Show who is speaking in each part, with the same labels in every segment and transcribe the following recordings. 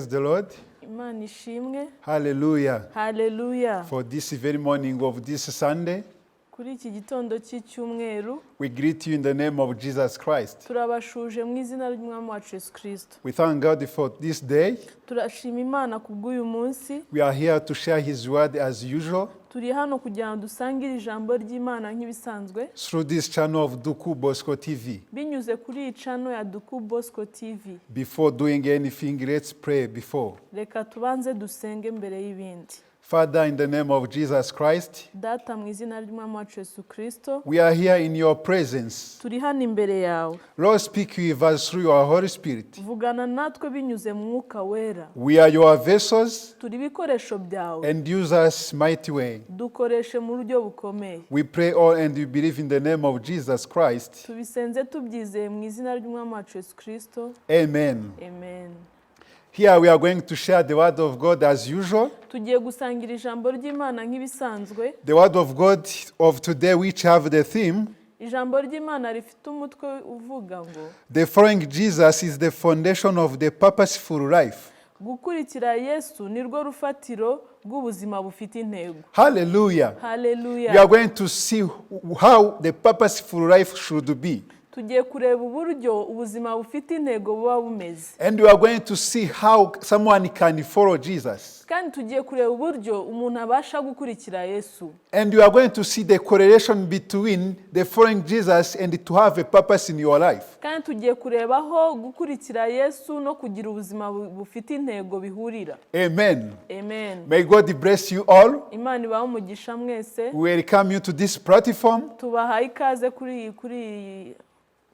Speaker 1: Praise the Lord.
Speaker 2: Imana ishimwe.
Speaker 1: Hallelujah.
Speaker 2: Haleluya.
Speaker 1: For this very morning of this Sunday,
Speaker 2: Kuri iki gitondo cy'icyumweru,
Speaker 1: we greet you in the name of Jesus Christ.
Speaker 2: Turabasuhuje mu izina ry'Umwami wacu Yesu Kirisito.
Speaker 1: We thank God for this day.
Speaker 2: Turashima Imana kubw'uyu munsi.
Speaker 1: We are here to share His word as usual
Speaker 2: Turi hano kugira ngo dusangire ijambo ry'Imana nk'ibisanzwe
Speaker 1: through this channel of Duku Bosco TV.
Speaker 2: Binyuze kuri iyi channel ya Duku Bosco TV.
Speaker 1: Before doing anything, let's pray before.
Speaker 2: Reka tubanze dusenge mbere y'ibindi.
Speaker 1: Father, in the name of Jesus Christ,
Speaker 2: Data, mu izina ry'Umwami wacu Yesu Kirisito,
Speaker 1: we are here in your presence.
Speaker 2: Turi hano imbere yawe.
Speaker 1: Lord, speak with us through your Holy Spirit.
Speaker 2: Vugana natwe binyuze mu Mwuka Wera.
Speaker 1: We are your vessels
Speaker 2: Turi ibikoresho byawe.
Speaker 1: And use us mighty way.
Speaker 2: Dukoreshe mu buryo bukomeye.
Speaker 1: We pray all and we believe in the name of Jesus Christ.
Speaker 2: Tubisenze tubyizeye mu izina ry'Umwami wacu Yesu Kirisito.
Speaker 1: Amen.
Speaker 2: Amen.
Speaker 1: Here we are going to share the word of God as usual.
Speaker 2: Tugiye gusangira ijambo ry'Imana nk'ibisanzwe.
Speaker 1: The word of God of today, which have the theme,
Speaker 2: Ijambo ry'Imana rifite umutwe uvuga ngo
Speaker 1: "The following Jesus is the foundation of the purposeful life."
Speaker 2: Gukurikira Yesu ni rwo rufatiro rw'ubuzima bufite intego.
Speaker 1: Hallelujah.
Speaker 2: Haleluya.
Speaker 1: We are going to see how the purposeful life should be.
Speaker 2: Tugiye kureba uburyo ubuzima bufite intego buba bumeze.
Speaker 1: And we are going to see how someone can follow Jesus.
Speaker 2: Kandi tugiye kureba uburyo umuntu abasha gukurikira Yesu.
Speaker 1: And we are going to see the correlation between the following Jesus and to have a purpose in your life.
Speaker 2: Kandi tugiye kureba aho gukurikira Yesu no kugira ubuzima bufite intego bihurira.
Speaker 1: Amen.
Speaker 2: Amen.
Speaker 1: May God bless you all.
Speaker 2: Imana ibahe umugisha mwese.
Speaker 1: We welcome you to this platform.
Speaker 2: Tubahaye ikaze kuri iyi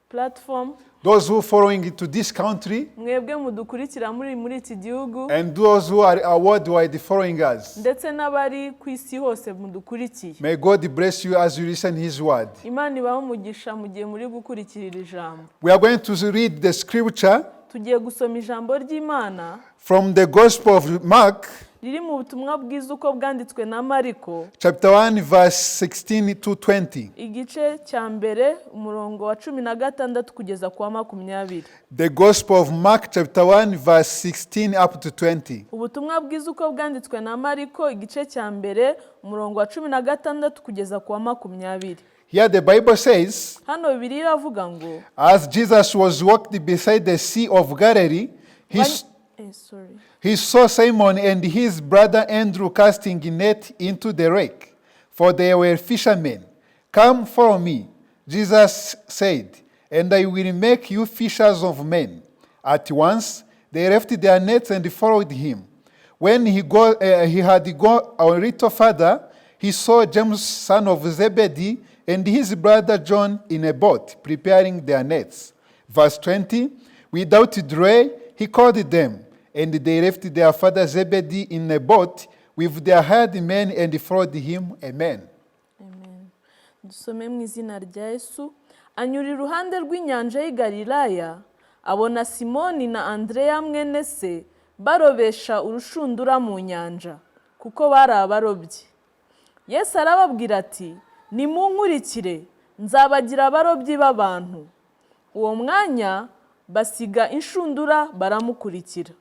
Speaker 2: platform.
Speaker 1: Those who following to this country
Speaker 2: Mwebwe mudukurikira muri iki gihugu
Speaker 1: and those who are worldwide following us.
Speaker 2: ndetse n'abari ku isi hose mudukurikiye.
Speaker 1: May God bless you as you listen His word.
Speaker 2: Imana ibahe umugisha mu gihe muri gukurikira iri jambo.
Speaker 1: We are going to read the scripture
Speaker 2: Tugiye gusoma ijambo ry'Imana
Speaker 1: from the Gospel of Mark,
Speaker 2: riri mu butumwa bwiza uko bwanditswe na Mariko,
Speaker 1: chapter 1, verse 16 to 20.
Speaker 2: Igice cya mbere, umurongo wa 16 kugeza ku wa 20.
Speaker 1: The Gospel of Mark, chapter 1, verse 16 up to 20.
Speaker 2: Ubutumwa bwiza uko bwanditswe na Mariko, igice cya mbere, umurongo wa 16 kugeza ku wa 20.
Speaker 1: Here the Bible says,
Speaker 2: Hano Bibiliya iravuga ngo
Speaker 1: as Jesus was walked beside the Sea of Galilee,
Speaker 2: Sorry.
Speaker 1: he saw Simon and his brother Andrew casting a net into the lake, for they were fishermen. "Come, follow me," Jesus said, "and I will make you fishers of men." At once they left their nets and followed him. When he had gone a little further, he saw James, son of Zebedee, and his brother John in a boat, preparing their nets. Verse 20: Without delay, he called them, and they left their father Zebedee in a boat with their hired men and followed him. Amen.
Speaker 2: Amen. Dusome mu izina rya Yesu. Anyura iruhande rw'inyanja y'i Galilaya, abona Simoni na Andereya mwene se barobesha urushundura mu nyanja, kuko bari abarobyi. Yesu arababwira ati: "Nimunkurikire, nzabagira abarobyi b'abantu." Uwo mwanya basiga inshundura baramukurikira.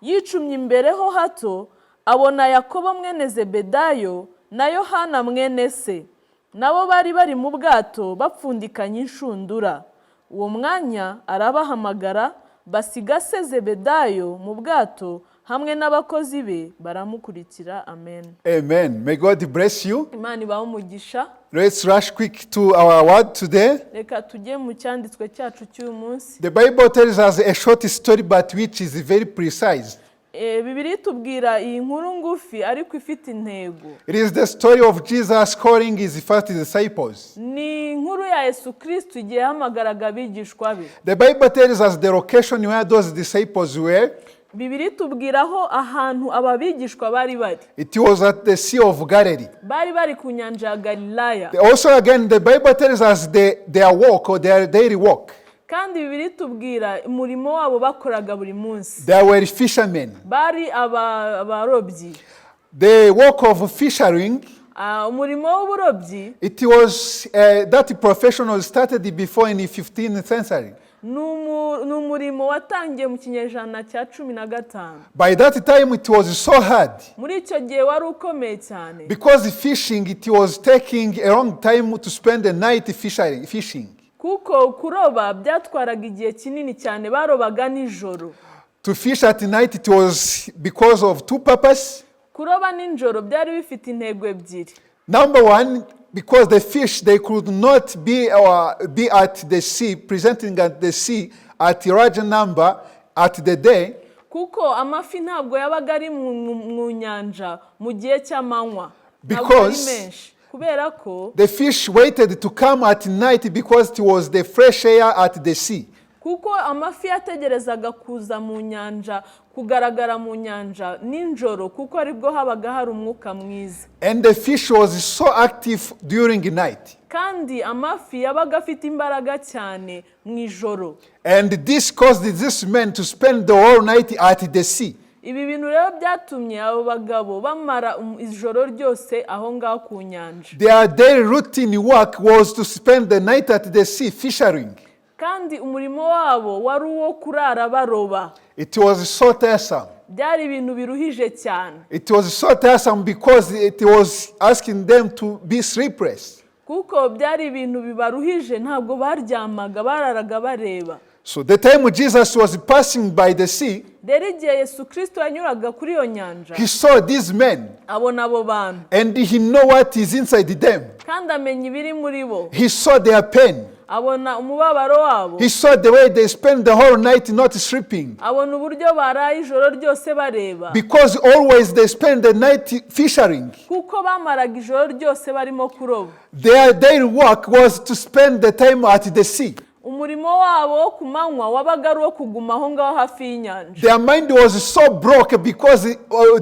Speaker 2: Yicumye imbere ho hato, abona Yakobo mwene Zebedayo na Yohana mwene se, nabo bari bari mu bwato bapfundikanya inshundura. Uwo mwanya arabahamagara, basiga se Zebedayo mu bwato hamwe n'abakozi be, baramukurikira. Amen.
Speaker 1: Amen. May God bless you.
Speaker 2: Imana ibahe umugisha.
Speaker 1: Let's rush quick to our word today.
Speaker 2: Reka tujye mu cyanditswe cyacu cy'uyu munsi.
Speaker 1: The Bible tells us a short story, but which is very precise.
Speaker 2: Bibiliya itubwira iyi nkuru ngufi ariko ifite intego.
Speaker 1: It is the story of Jesus calling his first disciples.
Speaker 2: Ni inkuru ya Yesu Kirisito igihe yahamagaraga abigishwa be.
Speaker 1: The Bible tells us the location where those disciples were.
Speaker 2: Bibiliya itubwira aho ahantu aba bigishwa bari bari.
Speaker 1: It was at the Sea of Galilee.
Speaker 2: Bari bari ku nyanja ya Galilaya.
Speaker 1: Also, again, the Bible tells us their work or their daily work.
Speaker 2: Kandi Bibiliya itubwira umurimo wabo bakoraga buri munsi.
Speaker 1: They were fishermen.
Speaker 2: Bari abarobyi.
Speaker 1: The work of fishing,
Speaker 2: Umurimo w'uburobyi,
Speaker 1: it was that profession was started before in the 15th century.
Speaker 2: Ni umurimo watangiye mu kinyejana cya 15.
Speaker 1: By that time, it was so hard
Speaker 2: Muri icyo gihe wari ukomeye cyane
Speaker 1: because fishing, it was taking a long time to spend the night fishing.
Speaker 2: Kuko kuroba byatwaraga igihe kinini cyane, barobaga nijoro.
Speaker 1: To fish at night, it was because of two purposes.
Speaker 2: Kuroba nijoro byari bifite intego ebyiri.
Speaker 1: Number one, because the fish, they could not be at the sea, presenting at the sea at a large number at the day.
Speaker 2: Kuko amafi ntabwo yabaga ari mu nyanja mu gihe cy'amanywa, ntabwo ari menshi kubera ko
Speaker 1: The fish waited to come at night because it was the fresh air at the sea.
Speaker 2: Kuko amafi yategerezaga kuza mu nyanja, kugaragara mu nyanja nijoro, kuko aribwo habaga hari umwuka mwiza.
Speaker 1: And the fish was so active during night.
Speaker 2: Kandi amafi yabaga afite imbaraga cyane mu ijoro.
Speaker 1: And this caused this man to spend the whole night at the sea.
Speaker 2: Ibi bintu rero byatumye abo bagabo bamara ijoro ryose aho ngaho ku nyanja.
Speaker 1: Their daily routine work was to spend the night at the sea fishing.
Speaker 2: Kandi umurimo wabo wari uwo kurara baroba.
Speaker 1: It was so tiresome.
Speaker 2: Byari ibintu biruhije cyane.
Speaker 1: It was so tiresome because it was asking them to be sleepless.
Speaker 2: Kuko byari ibintu bibaruhije, ntabwo baryamaga, bararaga bareba.
Speaker 1: So the time Jesus was passing by the sea,
Speaker 2: Rero igihe Yesu Kirisito yanyuraga kuri iyo nyanja,
Speaker 1: he saw these men
Speaker 2: abona abo bantu
Speaker 1: and he know what is inside them.
Speaker 2: Kandi amenya ibiri muri bo.
Speaker 1: He saw their pain.
Speaker 2: Abona umubabaro wabo.
Speaker 1: He saw the way they spend the whole night not sleeping.
Speaker 2: Abona uburyo baraye ijoro ryose bareba.
Speaker 1: Because always they spend the night fishing.
Speaker 2: Kuko bamaraga ijoro ryose barimo kuroba.
Speaker 1: Their daily work was to spend the time at the sea.
Speaker 2: Umurimo wabo wo ku manywa wabaga ari uwo kuguma aho ngaho hafi y'inyanja.
Speaker 1: Their mind was so broke because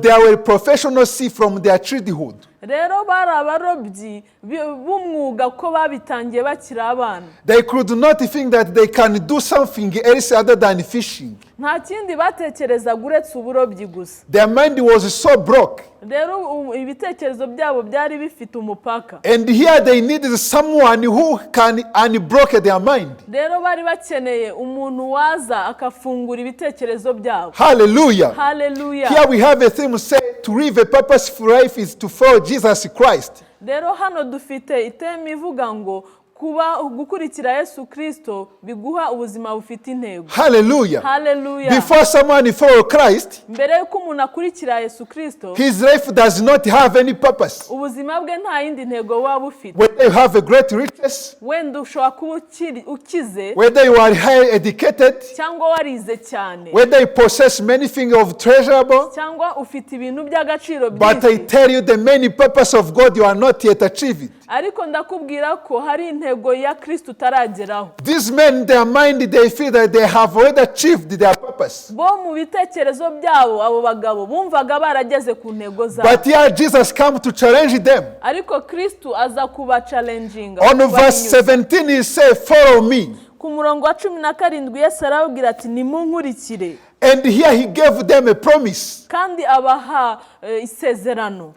Speaker 1: they were professional sea from their childhood.
Speaker 2: Rero bari abarobyi b'umwuga ko babitangiye bakiri abana.
Speaker 1: They could not think that they can do something else other than fishing.
Speaker 2: Nta kindi batekerezaga uretse uburobyi gusa.
Speaker 1: Their mind was so broke.
Speaker 2: Rero ibitekerezo byabo byari bifite umupaka.
Speaker 1: And here they needed someone who can unbroke their mind.
Speaker 2: Rero bari bakeneye umuntu waza akafungura ibitekerezo byabo.
Speaker 1: Hallelujah.
Speaker 2: Haleluya.
Speaker 1: Here we have a theme say to live a purposeful life is to follow Jesus Christ.
Speaker 2: Rero hano dufite i theme ivuga ngo kuba gukurikira Yesu Kirisito biguha ubuzima bufite intego.
Speaker 1: Hallelujah.
Speaker 2: Haleluya.
Speaker 1: Before someone follow Christ,
Speaker 2: Mbere y'uko umuntu akurikira Yesu Kirisito,
Speaker 1: his life does not have any purpose.
Speaker 2: Ubuzima bwe nta yindi ntego buba bufite.
Speaker 1: Whether you have a great riches,
Speaker 2: Wenda ushobora kuba ukize,
Speaker 1: whether you are high educated,
Speaker 2: cyangwa warize cyane,
Speaker 1: whether you possess many things of treasurable,
Speaker 2: cyangwa ufite ibintu by'agaciro
Speaker 1: but I
Speaker 2: byinshi,
Speaker 1: tell you the main purpose of God you are not yet achieved.
Speaker 2: Ariko ndakubwira ko hari intego ya Kirisito utarageraho.
Speaker 1: These men, their mind, they feel that they have already achieved their purpose.
Speaker 2: Bo mu bitekerezo byabo, abo bagabo bumvaga barageze ku ntego zabo.
Speaker 1: But here Jesus come to challenge them.
Speaker 2: Ariko Kristo aza kubachallenginga.
Speaker 1: On verse 17, he said, "Follow me."
Speaker 2: Ku murongo wa 17 Yesu arababwira ati nimunkurikire.
Speaker 1: And here he gave them a promise.
Speaker 2: Kandi abaha isezerano.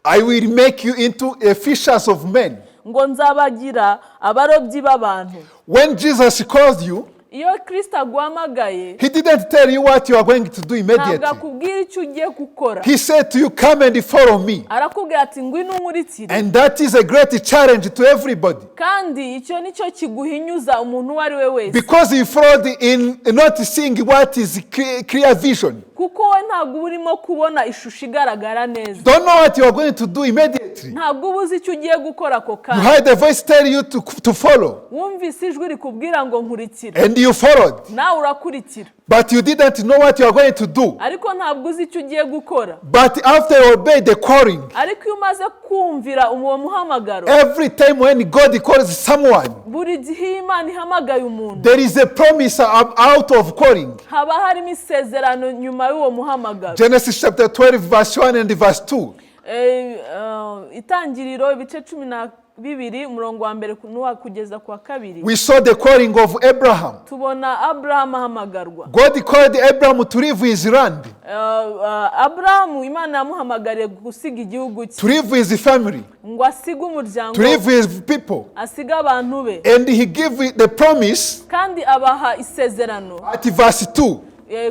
Speaker 1: "I will make you into a fishers of men."
Speaker 2: Ngo nzabagira abarobyi b'abantu.
Speaker 1: When Jesus called you,
Speaker 2: Iyo Kirisito aguhamagaye,
Speaker 1: he didn't tell you what you are going to do
Speaker 2: ntabwo
Speaker 1: immediately.
Speaker 2: akubwira icyo ugiye gukora.
Speaker 1: He said to you, "Come and follow me."
Speaker 2: Arakubwira ati ngwino unkurikire.
Speaker 1: And that is a great challenge to everybody.
Speaker 2: Kandi icyo nicyo kiguhinyuza umuntu uwo ari we wese.
Speaker 1: Because he followed in not seeing what is clear vision.
Speaker 2: Kuko we ntabwo uba urimo kubona ishusho igaragara neza.
Speaker 1: Don't know what you are going to do immediately.
Speaker 2: Ntabwo uba uzi icyo ugiye gukora ako
Speaker 1: You
Speaker 2: kanya.
Speaker 1: heard the voice tell you to follow,
Speaker 2: Wumvise ijwi rikubwira ngo nkurikira,
Speaker 1: and you followed.
Speaker 2: Nawe urakurikira.
Speaker 1: But you didn't know what you are going to do.
Speaker 2: Ariko ntabwo uzi icyo ugiye gukora.
Speaker 1: But after you obey the calling,
Speaker 2: Ariko iyo umaze kumvira uwo muhamagaro,
Speaker 1: every time when God calls someone,
Speaker 2: buri gihe iyo Imana ihamagaye umuntu,
Speaker 1: there is a promise out of calling.
Speaker 2: Haba harimo isezerano nyuma y'uwo muhamagaro.
Speaker 1: Genesis chapter 12, verse 1 and verse 2.
Speaker 2: Itangiriro ibice cumi na bibiri, umurongo wa mbere n'uwa kugeza ku wa kabiri,
Speaker 1: We saw the calling of Abraham.
Speaker 2: Tubona Aburahamu ahamagarwa.
Speaker 1: God called Abraham to leave his land,
Speaker 2: Aburahamu Imana yamuhamagariye gusiga igihugu cye,
Speaker 1: to leave his family,
Speaker 2: ngo asige umuryango
Speaker 1: to leave his people.
Speaker 2: Asige abantu be.
Speaker 1: And he gave the promise
Speaker 2: Kandi abaha isezerano
Speaker 1: at verse 2.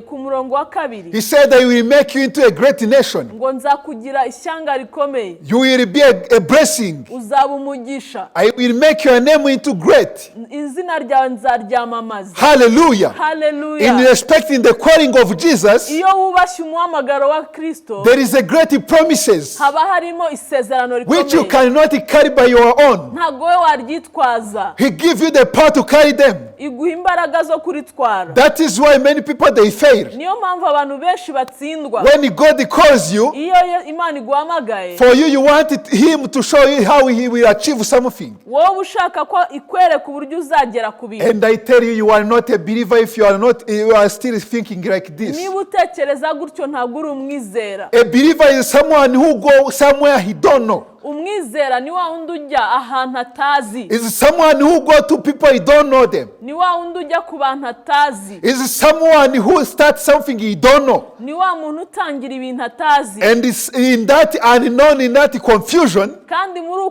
Speaker 2: Ku murongo wa kabiri.
Speaker 1: He said, "I will make you into a great nation."
Speaker 2: Ngo nzakugira ishyanga rikomeye.
Speaker 1: "You will be a blessing."
Speaker 2: Uzaba umugisha.
Speaker 1: "I will make your name into great."
Speaker 2: Izina ryawe nzaryamamaza.
Speaker 1: Hallelujah. In
Speaker 2: Haleluya.
Speaker 1: respecting the calling of Jesus,
Speaker 2: Iyo wubashye umuhamagaro wa Kristo,
Speaker 1: there is a great promises
Speaker 2: haba harimo isezerano
Speaker 1: which you
Speaker 2: rikomeye
Speaker 1: cannot carry by your own.
Speaker 2: ntabwo we waryitwaza.
Speaker 1: He give you the power to carry them.
Speaker 2: Iguha imbaraga zo kuritwara.
Speaker 1: That is why many people, they fail.
Speaker 2: Niyo mpamvu abantu benshi batsindwa.
Speaker 1: When God calls you,
Speaker 2: Iyo Imana iguhamagaye,
Speaker 1: for you, you want Him to show you how He will achieve something.
Speaker 2: Wowe ushaka ko ikwereka uburyo uzagera ku bintu.
Speaker 1: And I tell you, you are not a believer if you are not, you are still thinking like this.
Speaker 2: Niba utekereza gutyo, ntabwo uri umwizera.
Speaker 1: A believer is someone who go somewhere he don't know.
Speaker 2: Umwizera ni wa wundi ujya ahantu atazi.
Speaker 1: Is someone who go to people he don't know them.
Speaker 2: Ni wa wundi ujya ku bantu atazi.
Speaker 1: Is someone who starts something he don't know.
Speaker 2: Ni wa muntu utangira ibintu atazi.
Speaker 1: And it's in that unknown, in that confusion,
Speaker 2: Kandi muri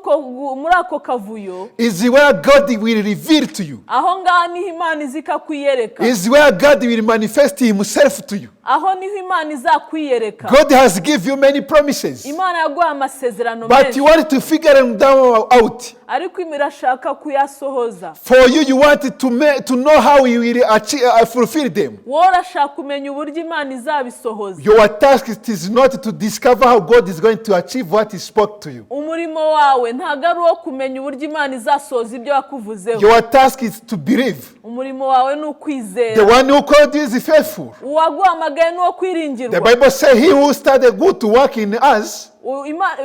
Speaker 2: ako kavuyo,
Speaker 1: is where God will reveal to you.
Speaker 2: Aho ngaho niho Imana iza ikakwiyereka.
Speaker 1: Is where God will manifest Himself to you.
Speaker 2: Aho niho Imana izakwiyereka.
Speaker 1: God has given you many promises,
Speaker 2: Imana yaguhaye amasezerano
Speaker 1: but
Speaker 2: menshi,
Speaker 1: you want to figure them down out.
Speaker 2: Ariko irashaka kuyasohoza.
Speaker 1: For you, you want to know how you will achieve, fulfill them.
Speaker 2: Wowe urashaka kumenya uburyo Imana izabisohoza.
Speaker 1: Your task is not to discover how God is going to achieve what He spoke to you.
Speaker 2: Umurimo wawe ntabwo ari uwo kumenya uburyo Imana izasohoza ibyo yakuvuzeho.
Speaker 1: Your task is to believe.
Speaker 2: Umurimo wawe ni
Speaker 1: The
Speaker 2: ukwizera.
Speaker 1: one who called you is faithful.
Speaker 2: Uwaguhamagaye ni uwo
Speaker 1: The
Speaker 2: kwiringirwa.
Speaker 1: Bible says, "He who started good work in us,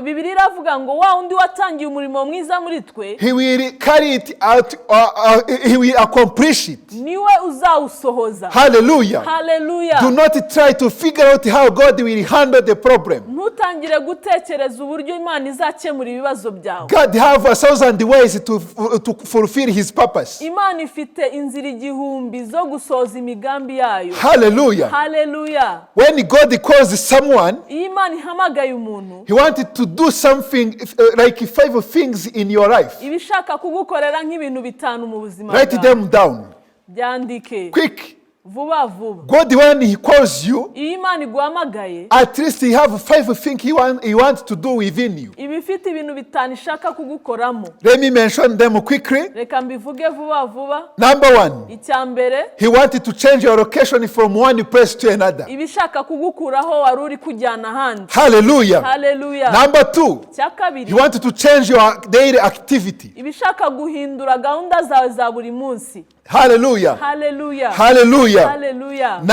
Speaker 2: Bibiliya iravuga ngo wa wundi watangiye umurimo mwiza muri twe,
Speaker 1: he will carry it out, he will accomplish it."
Speaker 2: niwe uzawusohoza.
Speaker 1: Hallelujah.
Speaker 2: Haleluya.
Speaker 1: Do not try to figure out how God will handle the problem.
Speaker 2: Ntutangire gutekereza uburyo Imana izakemura ibibazo byawe.
Speaker 1: God have a thousand ways to fulfill His purpose.
Speaker 2: Imana ifite inzira igihumbi zo gusohoza imigambi yayo.
Speaker 1: Hallelujah.
Speaker 2: Haleluya.
Speaker 1: When God calls someone,
Speaker 2: Iyo Imana ihamagaye umuntu,
Speaker 1: He wanted to do something like five things in your life.
Speaker 2: Iba ishaka kugukorera nk'ibintu bitanu mu buzima
Speaker 1: Write
Speaker 2: bwawe.
Speaker 1: them down.
Speaker 2: Byandike.
Speaker 1: Quick.
Speaker 2: Vuba vuba.
Speaker 1: God, when He calls you,
Speaker 2: Iyo Imana iguhamagaye,
Speaker 1: at least He have five things He wants to do within you.
Speaker 2: Iba ifite ibintu bitanu ishaka kugukoramo.
Speaker 1: Let me mention them quickly.
Speaker 2: Reka mbivuge vuba vuba.
Speaker 1: Number one,
Speaker 2: Icya mbere,
Speaker 1: He wanted to change your location from one place to another.
Speaker 2: Iba ishaka kugukuraho wari uri kujyana ahandi.
Speaker 1: Hallelujah.
Speaker 2: Haleluya.
Speaker 1: Number two,
Speaker 2: Icya kabiri,
Speaker 1: He wanted to change your daily activity.
Speaker 2: Iba ishaka guhindura gahunda zawe za buri munsi.
Speaker 1: Hallelujah.
Speaker 2: Haleluya.
Speaker 1: Hallelujah.
Speaker 2: Haleluya.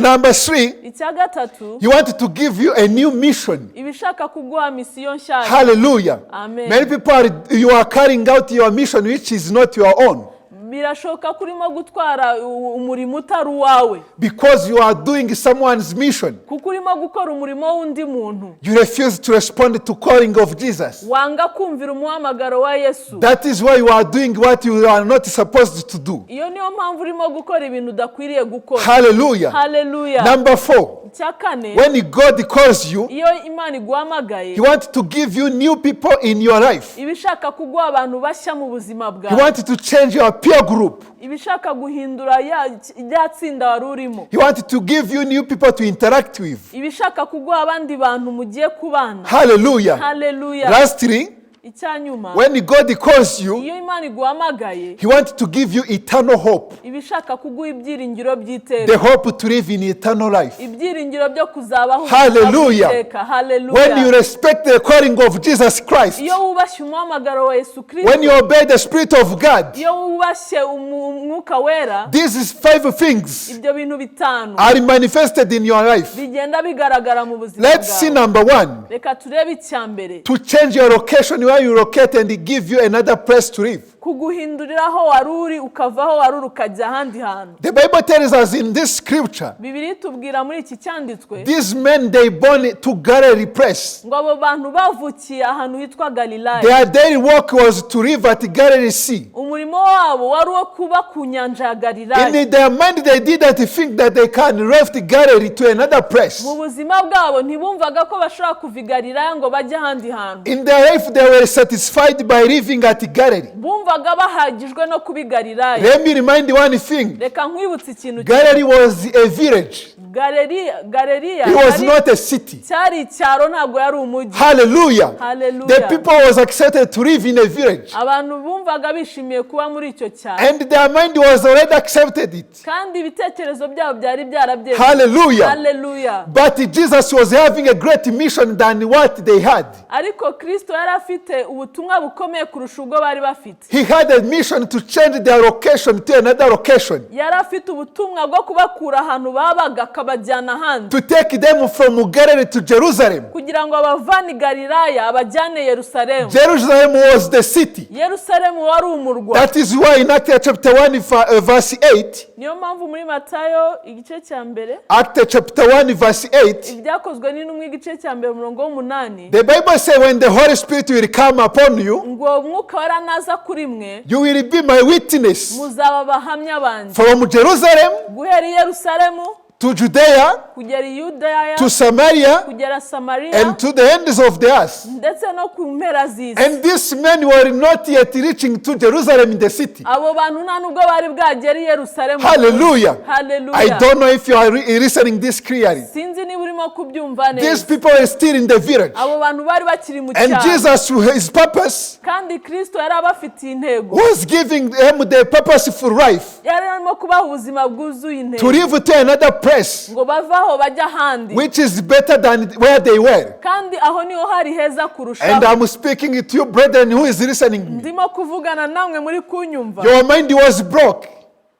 Speaker 1: Number three,
Speaker 2: Icya gatatu,
Speaker 1: He wanted to give you a new mission.
Speaker 2: Iba ishaka kuguha misiyo nshyashya.
Speaker 1: Hallelujah.
Speaker 2: Amen.
Speaker 1: Many people are, you are carrying out your mission which is not your own
Speaker 2: Birashoboka ko urimo gutwara umurimo utari uwawe,
Speaker 1: because you are doing someone's mission.
Speaker 2: Kuko urimo gukora umurimo w'undi muntu.
Speaker 1: You refuse to respond to calling of Jesus.
Speaker 2: Wanga kumvira umuhamagaro wa Yesu.
Speaker 1: That is why you are doing what you are not supposed to do.
Speaker 2: Iyo niyo mpamvu urimo gukora ibintu udakwiriye gukora.
Speaker 1: Hallelujah.
Speaker 2: Haleluya.
Speaker 1: Number four,
Speaker 2: Icya kane,
Speaker 1: when God calls you,
Speaker 2: iyo Imana iguhamagaye,
Speaker 1: He wants to give you new people in your life.
Speaker 2: Iba ishaka kuguha abantu bashya mu buzima
Speaker 1: He
Speaker 2: bwawe.
Speaker 1: wants to change your peer group.
Speaker 2: Iba ishaka guhindura rya tsinda wari urimo.
Speaker 1: He wants to give you new people to interact with.
Speaker 2: Iba ishaka kuguha abandi bantu mugiye kubana.
Speaker 1: Hallelujah.
Speaker 2: Haleluya.
Speaker 1: Lastly,
Speaker 2: Icya nyuma,
Speaker 1: when God calls you,
Speaker 2: iyo Imana iguhamagaye,
Speaker 1: He wants to give you eternal hope.
Speaker 2: Iba ishaka kuguha ibyiringiro by'iteka.
Speaker 1: The hope to live in eternal life.
Speaker 2: Ibyiringiro byo kuzabaho ubuzima
Speaker 1: Hallelujah.
Speaker 2: bw'iteka.
Speaker 1: When you
Speaker 2: Haleluya.
Speaker 1: respect the calling of Jesus Christ,
Speaker 2: Iyo wubashye umuhamagaro wa Yesu
Speaker 1: when
Speaker 2: Kirisito,
Speaker 1: you obey the Spirit of God,
Speaker 2: iyo wubashye umwuka wera,
Speaker 1: these is five things
Speaker 2: ibyo bintu bitanu
Speaker 1: are manifested in your life.
Speaker 2: Bigenda bigaragara mu buzima
Speaker 1: Let's see
Speaker 2: bwawe.
Speaker 1: number one.
Speaker 2: Reka turebe icya mbere.
Speaker 1: To change your location where you locate and give you another place to live.
Speaker 2: Kuguhindurira aho wari uri, ukava aho wari uri ukajya ahandi hantu.
Speaker 1: The Bible tells us in this scripture,
Speaker 2: Bibiliya itubwira muri iki cyanditswe,
Speaker 1: these men, they born to Galilee place.
Speaker 2: Ngo abo bantu bavukiye ahantu hitwa Galilaya.
Speaker 1: Their daily work was to live at Galilee Sea.
Speaker 2: Umurimo wabo wari uwo kuba ku nyanja ya Galilaya.
Speaker 1: In their mind, they didn't think that they can left Galilee to another place.
Speaker 2: Mu buzima bwabo ntibumvaga ko bashobora kuva i Galilaya ngo bajye ahandi hantu.
Speaker 1: In their life, they were satisfied by living at Galilee.
Speaker 2: Bumvaga bahagijwe no kuba i Galilaya.
Speaker 1: Let me remind you one thing.
Speaker 2: Reka nkwibutse ikintu kimwe.
Speaker 1: Galilee was a village.
Speaker 2: Galilaya Galilaya
Speaker 1: It was
Speaker 2: yari-
Speaker 1: not a city.
Speaker 2: Cyari icyaro, ntabwo yari umujyi.
Speaker 1: Hallelujah.
Speaker 2: Hallelujah.
Speaker 1: The people was accepted to live in a village.
Speaker 2: Abantu bumvaga bishimiye kuba muri icyo cyaro.
Speaker 1: And their mind was already accepted it.
Speaker 2: Kandi ibitekerezo byabo byari byarabyemeye.
Speaker 1: Hallelujah.
Speaker 2: Haleluya.
Speaker 1: But Jesus was having a great mission than what they had.
Speaker 2: Ariko Kristo yari afite ubutumwa bukomeye kurusha ubwo bari bafite.
Speaker 1: He had a mission to change their location to another location.
Speaker 2: Yari afite ubutumwa bwo kubakura ahantu babaga akabajyana ahandi.
Speaker 1: To take them from Galilee to Jerusalem.
Speaker 2: Kugira ngo abavane i Galilaya abajyane Yerusalemu.
Speaker 1: Jerusalem was the city.
Speaker 2: Yerusalemu wari umurwa.
Speaker 1: That is why in Acts chapter 1, verse 8,
Speaker 2: Niyo mpamvu muri Matayo igice cya mbere,
Speaker 1: Acts chapter 1, verse 8,
Speaker 2: Ibyakozwe n'Intumwa igice cya mbere umurongo w'umunani,
Speaker 1: the Bible says, "When the Holy Spirit will come upon you,
Speaker 2: ngo Mwuka Wera naza kuri mwe,
Speaker 1: you will be my witness
Speaker 2: muzaba abahamya banjye
Speaker 1: from Jerusalem
Speaker 2: guhera i Yerusalemu
Speaker 1: to Judea,
Speaker 2: kugera i Yudaya,
Speaker 1: to Samaria,
Speaker 2: kugera Samariya,
Speaker 1: and to the ends of the earth."
Speaker 2: ndetse no ku mpera z'isi.
Speaker 1: And these men were not yet reaching to Jerusalem in the city.
Speaker 2: Abo bantu nta nubwo bari bwagere i Yerusalemu.
Speaker 1: Hallelujah.
Speaker 2: Hallelujah.
Speaker 1: I don't know if you are listening this clearly.
Speaker 2: Sinzi niba urimo kubyumva
Speaker 1: These
Speaker 2: neza.
Speaker 1: people are still in the village.
Speaker 2: Abo bantu bari bakiri mu
Speaker 1: And
Speaker 2: cyaro.
Speaker 1: Jesus, his purpose
Speaker 2: Kandi Kristo yari abafitiye intego.
Speaker 1: was giving them the purposeful life
Speaker 2: Yari arimo kubaha ubuzima bwuzuye
Speaker 1: to
Speaker 2: intego,
Speaker 1: live to another place
Speaker 2: ngo bave aho bajya ahandi,
Speaker 1: which is better than where they were.
Speaker 2: Kandi aho niho hari heza
Speaker 1: And
Speaker 2: kurushaho.
Speaker 1: I'm speaking to you, brethren, who is listening me.
Speaker 2: Ndimo kuvugana namwe muri kunyumva.
Speaker 1: Your mind was broke.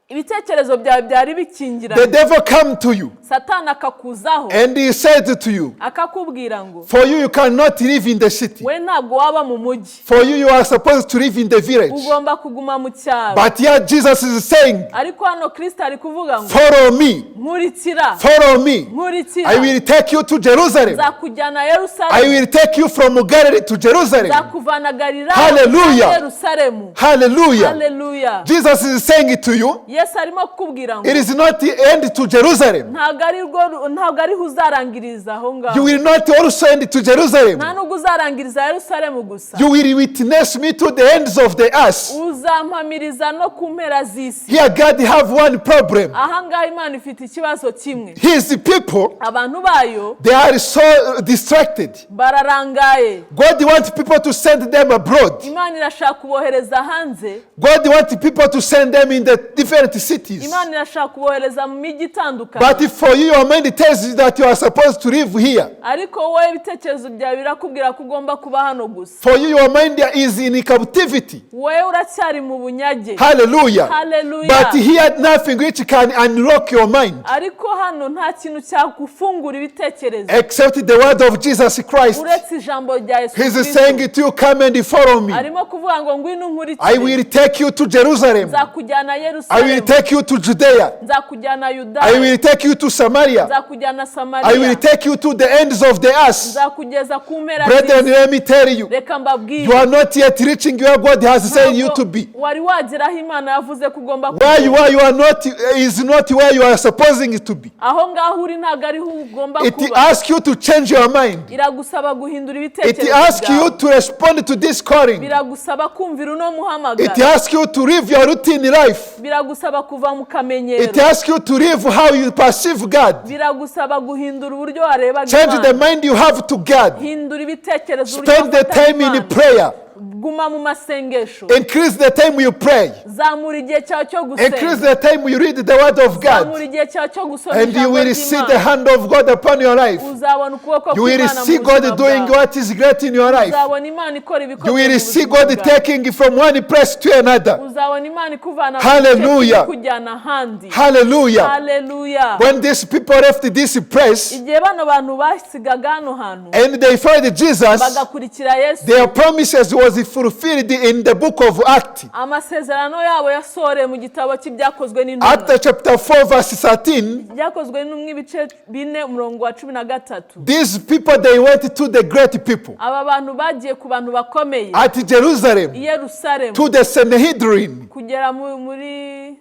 Speaker 2: Ibitekerezo byawe byari
Speaker 1: The
Speaker 2: bikingiranye.
Speaker 1: devil come to you
Speaker 2: Satani akakuzaho,
Speaker 1: and he said to you,
Speaker 2: akakubwira ngo,
Speaker 1: "For you, you cannot live in the city.
Speaker 2: "We ntabwo waba mu mujyi.
Speaker 1: For you, you are supposed to live in the village."
Speaker 2: Ugomba kuguma mu cyaro."
Speaker 1: But here Jesus is saying,
Speaker 2: Ariko hano Kristo ari kuvuga ngo,
Speaker 1: "Follow me,
Speaker 2: "Nkurikira,
Speaker 1: follow me.
Speaker 2: nkurikira.
Speaker 1: I will take you to Jerusalem.
Speaker 2: Nzakujyana
Speaker 1: I
Speaker 2: Yerusalemu.
Speaker 1: will take you from Galilee to Jerusalem."
Speaker 2: Nzakuvana Galilaya
Speaker 1: Hallelujah.
Speaker 2: ujyane Yerusalemu."
Speaker 1: Hallelujah.
Speaker 2: Haleluya.
Speaker 1: Jesus is saying to you,
Speaker 2: Yesu arimo kukubwira ngo,
Speaker 1: it is not the end to Jerusalem.
Speaker 2: Ntabwo ari rwo, ntabwo ariho uzarangiriza aho
Speaker 1: You
Speaker 2: ngaho.
Speaker 1: will not also end to Jerusalem.
Speaker 2: Nta nubwo uzarangiriza Yerusalemu gusa.
Speaker 1: You will witness me to the ends of the earth.
Speaker 2: Uzampamiriza no ku mpera z'isi.
Speaker 1: Here, God have one problem.
Speaker 2: Aha ngaha Imana ifite ikibazo kimwe.
Speaker 1: His people,
Speaker 2: Abantu bayo
Speaker 1: they are so distracted.
Speaker 2: bararangaye.
Speaker 1: God wants people to send them abroad.
Speaker 2: Imana irashaka kubohereza hanze.
Speaker 1: God wants people to send them in the different cities.
Speaker 2: Imana irashaka kubohereza mu mijyi itandukanye.
Speaker 1: But for you, your mind tells you that you are supposed to live here.
Speaker 2: Ariko wowe ibitekerezo byawe birakubwira ko ugomba kuba hano gusa.
Speaker 1: For you, your mind is in captivity.
Speaker 2: Wowe uracyari mu bunyage.
Speaker 1: Hallelujah.
Speaker 2: Hallelujah.
Speaker 1: But here, nothing which can unlock your mind
Speaker 2: Ariko hano nta kintu cyagufungura ibitekerezo
Speaker 1: except the word of Jesus Christ.
Speaker 2: uretse ijambo rya Yesu
Speaker 1: He's
Speaker 2: Kristo.
Speaker 1: saying to you, "Come and follow me.
Speaker 2: Arimo kuvuga ngo, "Ngwino
Speaker 1: I
Speaker 2: unkurikire.
Speaker 1: will take you to Jerusalem.
Speaker 2: Nzakujyana
Speaker 1: I will
Speaker 2: Yerusalemu.
Speaker 1: take you to Judea.
Speaker 2: Nzakujyana
Speaker 1: I
Speaker 2: Yudaya.
Speaker 1: will take you to Samaria.
Speaker 2: Nzakujyana
Speaker 1: I
Speaker 2: Samariya.
Speaker 1: will take you to the ends of the earth."
Speaker 2: Nzakugeza ku mpera
Speaker 1: Brethren,
Speaker 2: z'isi."
Speaker 1: let me tell you,
Speaker 2: Reka mbabwire,
Speaker 1: you are not yet reaching where God has said you
Speaker 2: ntabwo
Speaker 1: to be.
Speaker 2: wari wagera aho Imana yavuze ko ugomba
Speaker 1: Where you
Speaker 2: kuba.
Speaker 1: are, you are not is not where you are supposing it to be.
Speaker 2: Aho ngaho uri ntabwo ariho ugomba
Speaker 1: It
Speaker 2: kuba.
Speaker 1: asks you to change your mind.
Speaker 2: Iragusaba guhindura
Speaker 1: It
Speaker 2: ibitekerezo
Speaker 1: asks you
Speaker 2: byawe.
Speaker 1: to respond to this calling.
Speaker 2: Biragusaba kumvira uno
Speaker 1: It
Speaker 2: muhamagaro.
Speaker 1: asks you to live your routine life.
Speaker 2: Biragusaba kuva mu kamenyero.
Speaker 1: It asks you to live how you perceive God.
Speaker 2: Biragusaba guhindura uburyo warebaga
Speaker 1: Change the
Speaker 2: Imana.
Speaker 1: mind you have to God.
Speaker 2: Hindura ibitekerezo, uburyo
Speaker 1: Spend the
Speaker 2: wafataga
Speaker 1: time in
Speaker 2: Imana.
Speaker 1: prayer.
Speaker 2: Guma mu masengesho.
Speaker 1: Increase the time you pray.
Speaker 2: Zamura igihe cyawe cyo
Speaker 1: Increase
Speaker 2: gusenga.
Speaker 1: the time you read the word of
Speaker 2: Zamura
Speaker 1: God.
Speaker 2: igihe cyawe cyo gusoma
Speaker 1: And you
Speaker 2: ijambo
Speaker 1: will see the
Speaker 2: ry'Imana.
Speaker 1: hand of God upon your life.
Speaker 2: Uzabona ukuboko
Speaker 1: You will
Speaker 2: kw'Imana mu
Speaker 1: see
Speaker 2: buzima
Speaker 1: God doing
Speaker 2: bwawe.
Speaker 1: what is great in your life.
Speaker 2: Uzabona Imana ikora
Speaker 1: You
Speaker 2: ibikomeye
Speaker 1: will
Speaker 2: mu
Speaker 1: see
Speaker 2: buzima
Speaker 1: God
Speaker 2: bwawe.
Speaker 1: taking from one place to another.
Speaker 2: Uzabona Imana ikuvana mu gice
Speaker 1: Hallelujah.
Speaker 2: kimwe ikujyana ahandi.
Speaker 1: Hallelujah.
Speaker 2: Haleluya.
Speaker 1: When these people left this place
Speaker 2: Igihe bano bantu basigaga hano hantu
Speaker 1: and they followed Jesus,
Speaker 2: bagakurikira Yesu,
Speaker 1: their promises was fulfilled in the book of Acts.
Speaker 2: Amasezerano yabo yasohoreye mu gitabo cy'Ibyakozwe n'Intumwa.
Speaker 1: Acts chapter 4, verse 13.
Speaker 2: Ibyakozwe n'Intumwa ibice 4 umurongo wa 13.
Speaker 1: These people, they went to the great people
Speaker 2: Aba bantu bagiye ku bantu bakomeye
Speaker 1: at Jerusalem,
Speaker 2: i Yerusalemu,
Speaker 1: to the Sanhedrin.
Speaker 2: Kugera muri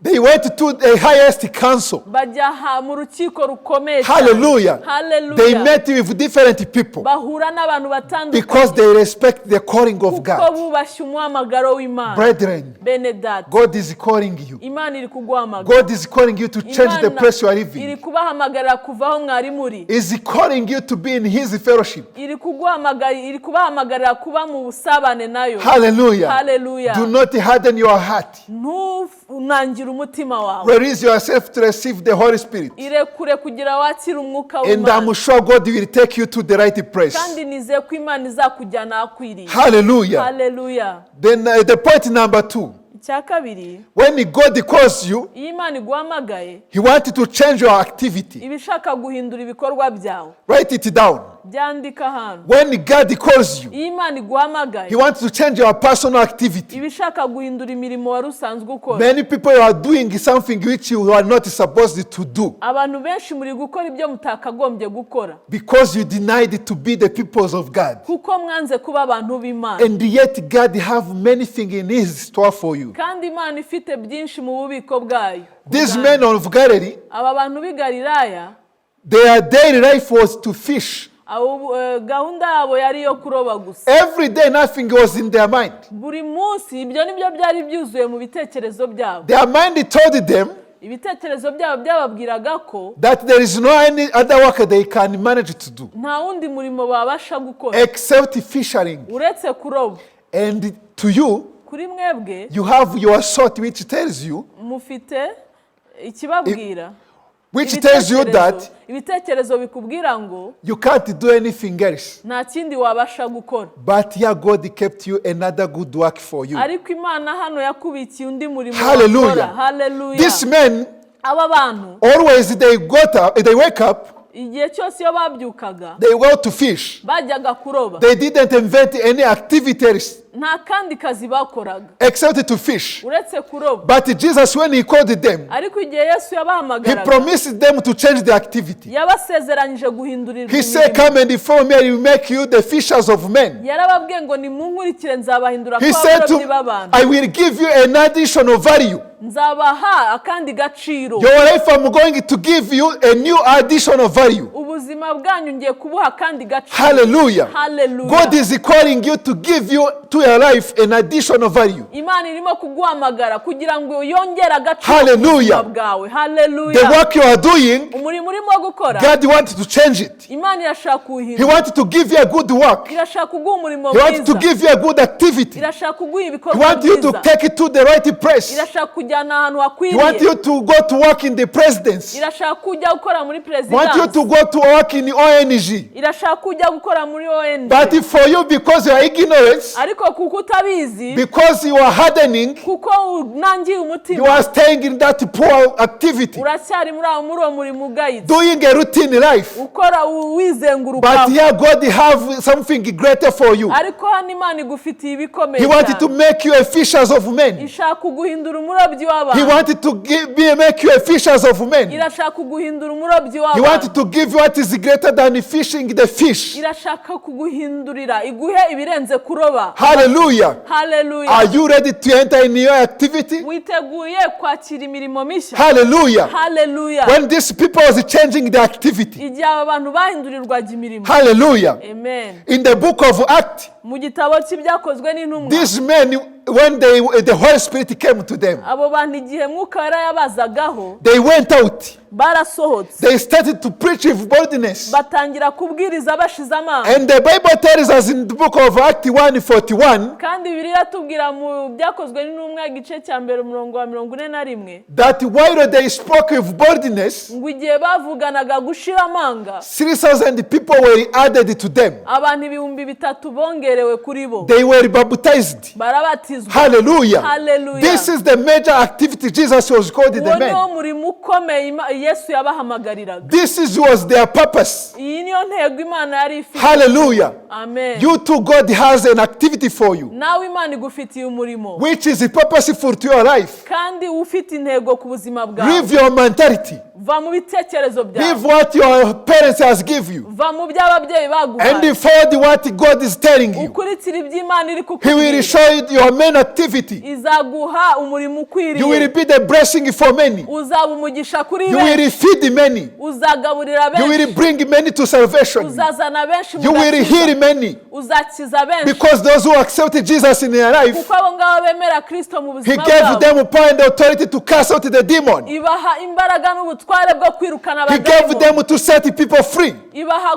Speaker 1: They went to the highest council.
Speaker 2: Bajya mu rukiko rukomeye cyane.
Speaker 1: Hallelujah.
Speaker 2: Hallelujah.
Speaker 1: They met with different people
Speaker 2: Bahura n'abantu batandukanye
Speaker 1: because they respect the calling of
Speaker 2: kuko
Speaker 1: God.
Speaker 2: bubashye umuhamagaro w'Imana.
Speaker 1: Brethren,
Speaker 2: Bene data,
Speaker 1: God is calling you.
Speaker 2: Imana iri kuguhamagara.
Speaker 1: God is calling you to change the
Speaker 2: Imana
Speaker 1: place you are
Speaker 2: iri
Speaker 1: living.
Speaker 2: kubahamagarira kuva aho mwari muri.
Speaker 1: Is calling you to be in His fellowship.
Speaker 2: Iri kuguhamagara, iri kubahamagarira kuba mu busabane nayo.
Speaker 1: Hallelujah.
Speaker 2: Hallelujah.
Speaker 1: Do not harden your heart.
Speaker 2: Ntunangire umutima wawe.
Speaker 1: Release yourself to receive the Holy Spirit.
Speaker 2: Irekure kugira wakire Umwuka
Speaker 1: And
Speaker 2: w'Imana.
Speaker 1: I'm sure God will take you to the right place.
Speaker 2: Kandi nizeye ko Imana izakujyana ahakwiriye.
Speaker 1: Hallelujah.
Speaker 2: Haleluya.
Speaker 1: Then the point number two.
Speaker 2: Icya kabiri,
Speaker 1: When God calls you,
Speaker 2: iyo Imana iguhamagaye,
Speaker 1: He wants to change your activity.
Speaker 2: Iba ishaka guhindura ibikorwa byawe.
Speaker 1: Write it down.
Speaker 2: Byandika ahantu.
Speaker 1: When God calls you,
Speaker 2: Iyo Imana iguhamagaye,
Speaker 1: He wants to change your personal activity.
Speaker 2: Iba ishaka guhindura imirimo wari usanzwe ukora.
Speaker 1: Many people are doing something which you are not supposed to do
Speaker 2: Abantu benshi muri gukora ibyo mutakagombye gukora
Speaker 1: because you denied to be the peoples of God.
Speaker 2: kuko mwanze kuba abantu b'Imana.
Speaker 1: And yet God have many things in His store for you.
Speaker 2: Kandi Imana ifite byinshi mu bubiko bwayo.
Speaker 1: These men of Galilee,
Speaker 2: Aba bantu b'i Galilaya,
Speaker 1: their daily life was to fish.
Speaker 2: Abo, gahunda yabo yari iyo kuroba gusa.
Speaker 1: Every day, nothing was in their mind.
Speaker 2: Buri munsi ibyo nibyo byari byuzuye mu bitekerezo byabo.
Speaker 1: Their mind told them
Speaker 2: Ibitekerezo byabo byababwiraga ko
Speaker 1: that there is no any other work they can manage to do
Speaker 2: nta wundi murimo babasha gukora
Speaker 1: except fishing.
Speaker 2: uretse kuroba.
Speaker 1: And to you,
Speaker 2: Kuri mwebwe,
Speaker 1: you have your thought which tells you,
Speaker 2: mufite ikibabwira
Speaker 1: which tells you that
Speaker 2: ibitekerezo bikubwira ngo
Speaker 1: you can't do anything else.
Speaker 2: Nta kindi wabasha gukora.
Speaker 1: But here God kept you another good work for you.
Speaker 2: Ariko Imana hano yakubikiye undi murimo
Speaker 1: Hallelujah.
Speaker 2: wakora. Haleluya.
Speaker 1: These men
Speaker 2: Aba bantu,
Speaker 1: always they got up, they wake up,
Speaker 2: igihe cyose iyo babyukaga,
Speaker 1: they go to fish.
Speaker 2: bajyaga kuroba.
Speaker 1: They didn't invent any activities
Speaker 2: Nta kandi kazi bakoraga
Speaker 1: except to fish.
Speaker 2: Uretse kuroba.
Speaker 1: But Jesus, when he called them,
Speaker 2: Ariko igihe Yesu
Speaker 1: he
Speaker 2: yabahamagaraga,
Speaker 1: promised them to change the activity.
Speaker 2: Yabasezeranyije guhindurirwa
Speaker 1: He said,
Speaker 2: imirimo.
Speaker 1: "Come and follow me, I will make you the fishers of men."
Speaker 2: Yarababwiye ngo nimunkurikire nzabahindura
Speaker 1: He
Speaker 2: kuba
Speaker 1: said
Speaker 2: abarobyi
Speaker 1: to,
Speaker 2: b'abantu.
Speaker 1: "I will give you an additional value."
Speaker 2: Nzabaha akandi gaciro.
Speaker 1: Your life, I'm going to give you a new additional value.
Speaker 2: Ubuzima bwanyu ngiye kubuha akandi gaciro.
Speaker 1: Hallelujah.
Speaker 2: Hallelujah.
Speaker 1: God is calling you to give you to your life an additional value.
Speaker 2: Imana irimo kuguhamagara kugira ngo yongere agaciro ku
Speaker 1: Hallelujah.
Speaker 2: buzima bwawe.
Speaker 1: The
Speaker 2: Haleluya.
Speaker 1: work you are doing,
Speaker 2: Umurimo urimo gukora,
Speaker 1: God wants to change it.
Speaker 2: Imana irashaka
Speaker 1: He
Speaker 2: kuwuhindura.
Speaker 1: wants to give you a good work.
Speaker 2: Irashaka kuguha umurimo
Speaker 1: He wants to
Speaker 2: mwiza.
Speaker 1: give you a good activity.
Speaker 2: Irashaka kuguha
Speaker 1: He
Speaker 2: ibikorwa
Speaker 1: wants you to
Speaker 2: byiza.
Speaker 1: take it to the right place.
Speaker 2: Irashaka kujyana ahantu
Speaker 1: He wants
Speaker 2: hakwiriye.
Speaker 1: you to go to work in the presidency.
Speaker 2: Irashaka kujya gukora muri
Speaker 1: He wants you
Speaker 2: perezidansi.
Speaker 1: to go to work in ONG.
Speaker 2: Irashaka kujya gukora muri ONG.
Speaker 1: But for you, because you are ignorant,
Speaker 2: Ariko kuko utabizi,
Speaker 1: because you are hardening,
Speaker 2: kuko unangiye
Speaker 1: you
Speaker 2: umutima,
Speaker 1: are staying in that poor activity,
Speaker 2: uracyari muri uwo murimo ugayitse,
Speaker 1: doing a routine life.
Speaker 2: Ukora wizenguruka.
Speaker 1: But here, God have something greater for you.
Speaker 2: Ariko hano Imana igufitiye ibikomeye
Speaker 1: He wanted to
Speaker 2: cyane.
Speaker 1: make you a fishers of men.
Speaker 2: Ishaka kuguhindura umurobyi
Speaker 1: He
Speaker 2: w'abantu.
Speaker 1: wanted to make you a fishers of men.
Speaker 2: Irashaka kuguhindura umurobyi
Speaker 1: He
Speaker 2: w'abantu.
Speaker 1: wanted to give you what is greater than fishing the fish.
Speaker 2: Irashaka kuguhindurira iguhe ibirenze kuroba.
Speaker 1: Hallelujah.
Speaker 2: Haleluya.
Speaker 1: Are you ready to enter in your activity?
Speaker 2: Witeguye kwakira imirimo mishya?
Speaker 1: Hallelujah.
Speaker 2: Haleluya.
Speaker 1: When these people was changing the activity.
Speaker 2: Igihe aba bantu bahindurirwaga imirimo.
Speaker 1: Hallelujah.
Speaker 2: Amen.
Speaker 1: In the book of Acts,
Speaker 2: Mu gitabo cy'Ibyakozwe n'Intumwa,
Speaker 1: these men, when the Holy Spirit came to them,
Speaker 2: abo bantu igihe Mwuka Wera yabazagaho,
Speaker 1: they went out.
Speaker 2: Barasohotse.
Speaker 1: They started to preach with boldness.
Speaker 2: Batangira kubwiriza bashize amanga.
Speaker 1: And the Bible tells us in the book of Acts 1:41
Speaker 2: Kandi Bibiliya iratubwira mu Byakozwe n'Intumwa igice cya mbere umurongo wa 41
Speaker 1: that while they spoke with boldness,
Speaker 2: ngo igihe bavuganaga gushira amanga,
Speaker 1: 3,000 people were added to them.
Speaker 2: abantu 3000 bongerewe kuri bo.
Speaker 1: They were baptized.
Speaker 2: Barabatizwa. Bakabatizwa.
Speaker 1: Hallelujah.
Speaker 2: Hallelujah.
Speaker 1: This is the major activity Jesus was called the
Speaker 2: Uwo niwo
Speaker 1: men.
Speaker 2: murimo ukomeye Yesu yabahamagariraga.
Speaker 1: This was their purpose.
Speaker 2: Iyi niyo ntego Imana yari ifite.
Speaker 1: Hallelujah.
Speaker 2: Amen.
Speaker 1: You too, God has an activity for you,
Speaker 2: Nawe Imana igufitiye umurimo
Speaker 1: which is purposeful to your life.
Speaker 2: kandi ufite intego ku buzima bwawe.
Speaker 1: Leave your mentality.
Speaker 2: Va mu bitekerezo byawe.
Speaker 1: Leave what your parents has give you.
Speaker 2: Va mu byo ababyeyi baguhaye.
Speaker 1: And follow what God is telling you.
Speaker 2: Ukurikire ibyo Imana iri
Speaker 1: He will
Speaker 2: kukubwira.
Speaker 1: show you your main activity.
Speaker 2: Izaguha umurimo
Speaker 1: You
Speaker 2: ukwiriye.
Speaker 1: will be the blessing for many.
Speaker 2: Uzaba umugisha kuri
Speaker 1: You will
Speaker 2: benshi.
Speaker 1: feed many.
Speaker 2: Uzagaburira
Speaker 1: You will
Speaker 2: benshi.
Speaker 1: bring many to salvation.
Speaker 2: Uzazana benshi mu
Speaker 1: You will
Speaker 2: gakiza.
Speaker 1: heal many.
Speaker 2: Uzakiza benshi.
Speaker 1: Because those who accept Jesus in their life,
Speaker 2: Kuko abo ngabo bemera Kristo mu
Speaker 1: He
Speaker 2: buzima
Speaker 1: gave
Speaker 2: bwabo,
Speaker 1: them power and authority to cast out the demon.
Speaker 2: ibaha imbaraga n'ubutware bwo kwirukana
Speaker 1: He gave
Speaker 2: abadayimoni.
Speaker 1: them to set people free.
Speaker 2: Ibaha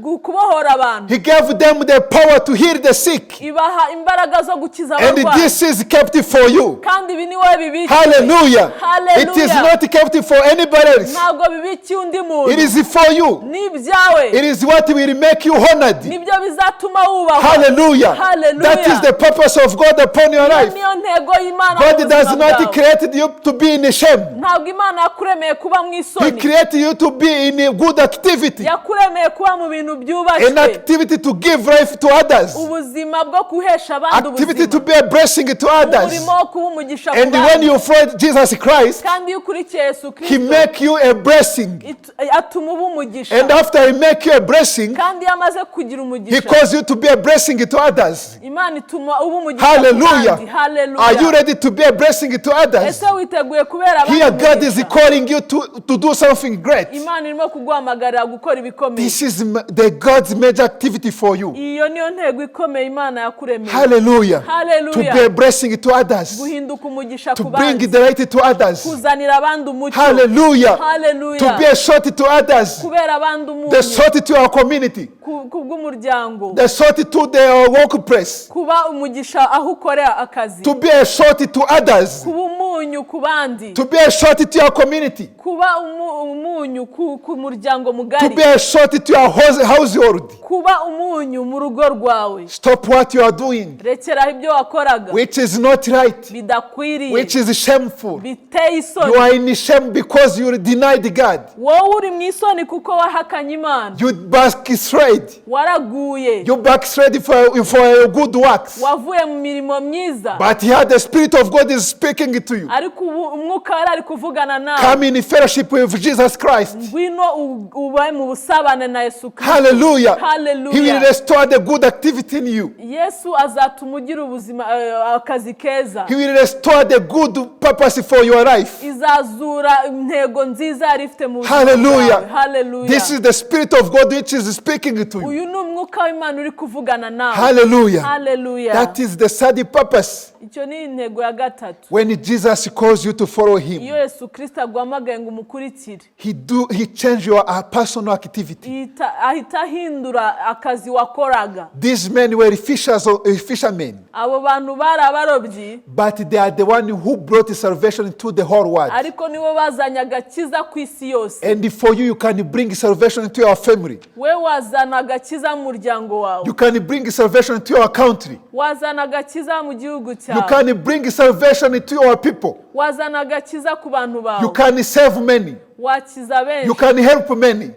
Speaker 2: kubohora abantu.
Speaker 1: He gave them the power to heal the sick.
Speaker 2: Ibaha imbaraga zo gukiza
Speaker 1: And
Speaker 2: abarwayi.
Speaker 1: this is kept for you.
Speaker 2: Kandi ibi ni wowe bibikiwe.
Speaker 1: Hallelujah.
Speaker 2: Hallelujah.
Speaker 1: It is not kept for anybody else.
Speaker 2: Ntabwo bibikiye undi muntu.
Speaker 1: It is for you.
Speaker 2: Ni ibyawe.
Speaker 1: It is what will make you honored.
Speaker 2: Nibyo bizatuma wubahwa.
Speaker 1: Hallelujah.
Speaker 2: Hallelujah.
Speaker 1: That is the purpose of God upon your
Speaker 2: Iyo
Speaker 1: life.
Speaker 2: niyo ntego y'Imana mu
Speaker 1: God
Speaker 2: buzima
Speaker 1: does not
Speaker 2: bwawe.
Speaker 1: create you to be in shame.
Speaker 2: Ntabwo Imana yakuremeye kuba mu
Speaker 1: He
Speaker 2: isoni.
Speaker 1: created you to be in a good activity.
Speaker 2: Yakuremeye kuba mu bintu
Speaker 1: An
Speaker 2: byubashywe.
Speaker 1: activity to give life to others.
Speaker 2: Ubuzima bwo guhesha abandi
Speaker 1: Activity to
Speaker 2: ubuzima.
Speaker 1: be a blessing to others.
Speaker 2: Umurimo wo kuba umugisha ku
Speaker 1: And when
Speaker 2: bandi.
Speaker 1: you follow Jesus Christ,
Speaker 2: Kandi iyo ukurikiye Yesu
Speaker 1: He
Speaker 2: Kristo,
Speaker 1: make you a blessing.
Speaker 2: atuma uba umugisha.
Speaker 1: And after He make you a blessing,
Speaker 2: Kandi iyo amaze kugira
Speaker 1: He
Speaker 2: umugisha,
Speaker 1: calls you to be a blessing to others.
Speaker 2: Imana ituma uba umugisha ku
Speaker 1: Hallelujah.
Speaker 2: bandi.
Speaker 1: Are you
Speaker 2: Hallelujah.
Speaker 1: ready to be a blessing to others?
Speaker 2: Ese witeguye kubera abandi
Speaker 1: Here, God is
Speaker 2: umugisha?
Speaker 1: calling you to do something great.
Speaker 2: Imana irimo kuguhamagarira gukora ibikomeye.
Speaker 1: This is the God's major activity for you.
Speaker 2: Iyo niyo ntego ikomeye Imana yakuremeye.
Speaker 1: Hallelujah.
Speaker 2: Hallelujah.
Speaker 1: To be a blessing to others.
Speaker 2: Guhinduka umugisha
Speaker 1: To
Speaker 2: ku
Speaker 1: bring
Speaker 2: bandi.
Speaker 1: the light to others.
Speaker 2: Kuzanira abandi umucyo.
Speaker 1: Hallelujah.
Speaker 2: Hallelujah.
Speaker 1: To be a salt to others.
Speaker 2: Kubera abandi
Speaker 1: The
Speaker 2: umunyu.
Speaker 1: salt to our community.
Speaker 2: Ku bw'umuryango.
Speaker 1: The salt to the workplace.
Speaker 2: Kuba umugisha aho ukorera akazi.
Speaker 1: To be a salt to others.
Speaker 2: Kuba umunyu ku bandi.
Speaker 1: To be a salt to your community.
Speaker 2: Kuba umunyu ku muryango
Speaker 1: To
Speaker 2: mugari.
Speaker 1: be a salt to your household.
Speaker 2: Kuba umunyu mu rugo rwawe.
Speaker 1: Stop what you are doing,
Speaker 2: Rekeraho ibyo wakoraga
Speaker 1: which is not right,
Speaker 2: bidakwiriye,
Speaker 1: which is shameful.
Speaker 2: biteye isoni.
Speaker 1: You are in shame because you denied God.
Speaker 2: Wowe uri mu isoni kuko wahakanye Imana.
Speaker 1: You backslid.
Speaker 2: Waraguye.
Speaker 1: You backslid for your good works.
Speaker 2: Wavuye mu mirimo myiza.
Speaker 1: But here the Spirit of God is speaking to you.
Speaker 2: Ariko ubu Umwuka wari ari kuvugana nawe.
Speaker 1: Come in fellowship with Jesus Christ.
Speaker 2: Ngwino ube mu busabane na Yesu Kristo.
Speaker 1: Hallelujah.
Speaker 2: Hallelujah.
Speaker 1: He will restore the good activity in you.
Speaker 2: Yesu azatuma ugira ubuzima akazi keza.
Speaker 1: He will restore the good purpose for your life.
Speaker 2: Izazura intego nziza yari ifite mu buzima
Speaker 1: Hallelujah.
Speaker 2: bwawe. Hallelujah.
Speaker 1: This is the Spirit of God which is speaking to you.
Speaker 2: Uyu ni Umwuka w'Imana uri kuvugana nawe.
Speaker 1: Hallelujah.
Speaker 2: Hallelujah.
Speaker 1: That is the third purpose.
Speaker 2: Icyo ni intego ya gatatu.
Speaker 1: When Jesus calls you to follow him,
Speaker 2: Iyo Yesu Kristo aguhamagaye ngo umukurikire,
Speaker 1: he change your personal activity.
Speaker 2: Ahita ahindura akazi wakoraga.
Speaker 1: These men were fishers, fishermen,
Speaker 2: Abo bantu bari abarobyi,
Speaker 1: but they are the one who brought salvation to the whole world.
Speaker 2: ariko nibo bazanye agakiza ku isi yose.
Speaker 1: And for you, you can bring salvation to your family.
Speaker 2: We wazana agakiza mu muryango wawe.
Speaker 1: You can bring salvation to your country.
Speaker 2: Wazana agakiza mu gihugu
Speaker 1: You
Speaker 2: cyawe.
Speaker 1: can bring salvation to your people.
Speaker 2: Wazana agakiza ku bantu
Speaker 1: You
Speaker 2: bawe.
Speaker 1: can save many.
Speaker 2: Wakiza
Speaker 1: You
Speaker 2: benshi.
Speaker 1: can help many.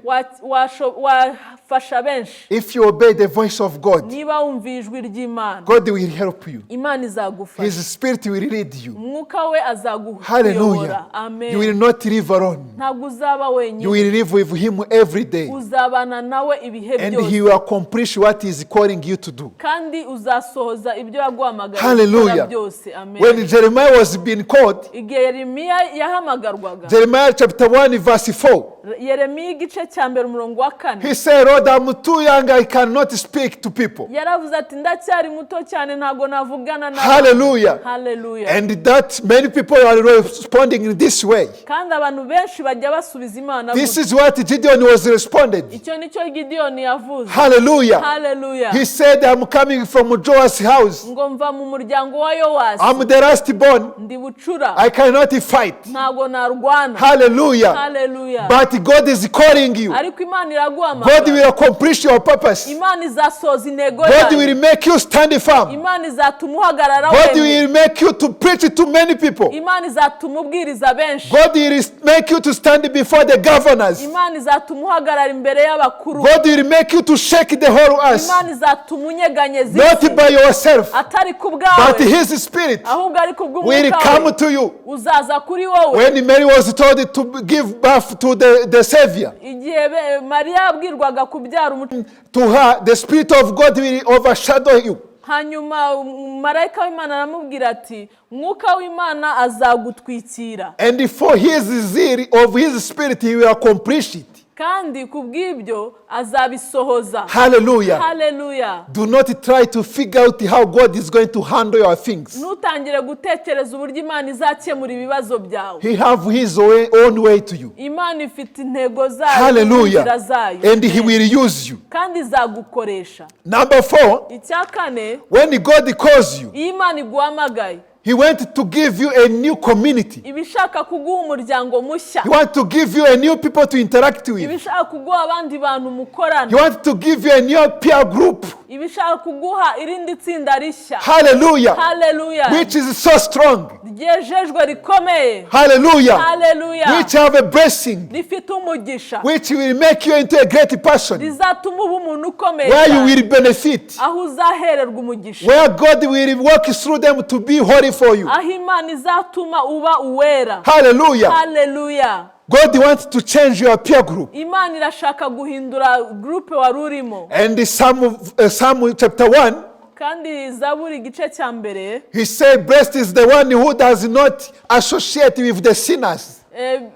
Speaker 2: Wafasha benshi.
Speaker 1: If you obey the voice of God,
Speaker 2: Niba wumviye ijwi ry'Imana,
Speaker 1: God will help you.
Speaker 2: Imana izagufasha.
Speaker 1: His Spirit will lead you.
Speaker 2: Umwuka we azaguyobora.
Speaker 1: Hallelujah.
Speaker 2: Amen.
Speaker 1: You will not live alone.
Speaker 2: Ntabwo uzaba
Speaker 1: You
Speaker 2: wenyine.
Speaker 1: will live with Him every day.
Speaker 2: Uzabana nawe ibihe
Speaker 1: And He
Speaker 2: byose.
Speaker 1: will accomplish what He is calling you to do.
Speaker 2: Kandi uzasohoza ibyo yaguhamagariye gukora
Speaker 1: Hallelujah.
Speaker 2: byose. Amen.
Speaker 1: When Jeremiah was being called,
Speaker 2: Igihe Yeremiya yahamagarwaga,
Speaker 1: Jeremiah chapter 1, verse 4,
Speaker 2: Yeremiya igice cya mbere umurongo wa kane,
Speaker 1: he said, "Lord, I'm too young, I cannot speak to people."
Speaker 2: yaravuze ati ndacyari muto cyane ntabwo navugana nawe.
Speaker 1: Hallelujah.
Speaker 2: Hallelujah.
Speaker 1: And that many people are responding in this way.
Speaker 2: Kandi abantu benshi bajya basubiza Imana
Speaker 1: This
Speaker 2: gutya.
Speaker 1: is what Gideon was responded.
Speaker 2: Icyo nicyo Gideyoni yavuze.
Speaker 1: Hallelujah.
Speaker 2: Hallelujah.
Speaker 1: He said, "I'm coming from Joash's house.
Speaker 2: Ngo mva mu muryango wa Yowasi.
Speaker 1: I'm the last born.
Speaker 2: Ndi bucura.
Speaker 1: I cannot fight.
Speaker 2: Ntabwo narwana.
Speaker 1: Hallelujah.
Speaker 2: Haleluya.
Speaker 1: But God is calling you.
Speaker 2: Ariko Imana
Speaker 1: God
Speaker 2: iraguhamagara.
Speaker 1: Will accomplish your purpose.
Speaker 2: Imana izasohoza intego
Speaker 1: God
Speaker 2: yayo.
Speaker 1: Will make you stand firm.
Speaker 2: Imana izatuma uhagarara
Speaker 1: God
Speaker 2: wemye.
Speaker 1: Will make you to preach to many people.
Speaker 2: Imana izatuma ubwiriza benshi.
Speaker 1: God will make you to stand before the governors.
Speaker 2: Imana izatuma uhagarara imbere y'abakuru.
Speaker 1: God will make you to shake the whole earth.
Speaker 2: Imana izatuma unyeganyeza
Speaker 1: Not
Speaker 2: isi.
Speaker 1: By yourself,
Speaker 2: Atari ku
Speaker 1: but
Speaker 2: bwawe,
Speaker 1: His Spirit
Speaker 2: ahubwo ari ku
Speaker 1: will
Speaker 2: bw'umwuka
Speaker 1: come
Speaker 2: we.
Speaker 1: To you.
Speaker 2: Uzaza kuri wowe.
Speaker 1: When Mary was told to give birth to the Savior,
Speaker 2: Igihe Mariya yabwirwaga kubyara umuco,
Speaker 1: to her, the Spirit of God will overshadow you.
Speaker 2: Hanyuma marayika w'Imana aramubwira ati mwuka w'Imana azagutwikira.
Speaker 1: And for His zeal of His Spirit, He will accomplish it.
Speaker 2: Kandi ku bw'ibyo azabisohoza.
Speaker 1: Hallelujah.
Speaker 2: Haleluya.
Speaker 1: Do not try to figure out how God is going to handle your things.
Speaker 2: Ntutangire gutekereza uburyo Imana izakemura ibibazo byawe.
Speaker 1: He have His own way to you.
Speaker 2: Imana ifite intego zayo
Speaker 1: Hallelujah.
Speaker 2: n'inzira zayo.
Speaker 1: And He will use you.
Speaker 2: Kandi izagukoresha.
Speaker 1: Number four,
Speaker 2: Icya kane,
Speaker 1: when God calls you,
Speaker 2: iyo Imana iguhamagaye,
Speaker 1: He wants to give you a new community.
Speaker 2: Iba ishaka kuguha umuryango mushya.
Speaker 1: He wants to give you a new people to interact
Speaker 2: Iba
Speaker 1: with.
Speaker 2: ishaka kuguha abandi bantu
Speaker 1: He
Speaker 2: mukorana.
Speaker 1: wants to give you a new peer group.
Speaker 2: Iba ishaka kuguha irindi tsinda rishya.
Speaker 1: Hallelujah.
Speaker 2: Haleluya.
Speaker 1: Which is so strong.
Speaker 2: Ryejejwe rikomeye.
Speaker 1: Hallelujah.
Speaker 2: Haleluya.
Speaker 1: Which have a blessing.
Speaker 2: Rifite umugisha.
Speaker 1: Which will make you into a great person.
Speaker 2: Rizatuma uba umuntu ukomeye
Speaker 1: Where you
Speaker 2: cyane.
Speaker 1: Will benefit.
Speaker 2: Aho uzahererwa umugisha.
Speaker 1: Where God will work through them to be holy for you.
Speaker 2: Aho Imana izatuma uba uwera.
Speaker 1: Hallelujah.
Speaker 2: Haleluya.
Speaker 1: God wants to change your peer group.
Speaker 2: Imana irashaka guhindura groupe wari urimo.
Speaker 1: And Psalm chapter 1,
Speaker 2: Kandi Zaburi igice cya mbere,
Speaker 1: he said, "Blessed is the one who does not associate with the sinners."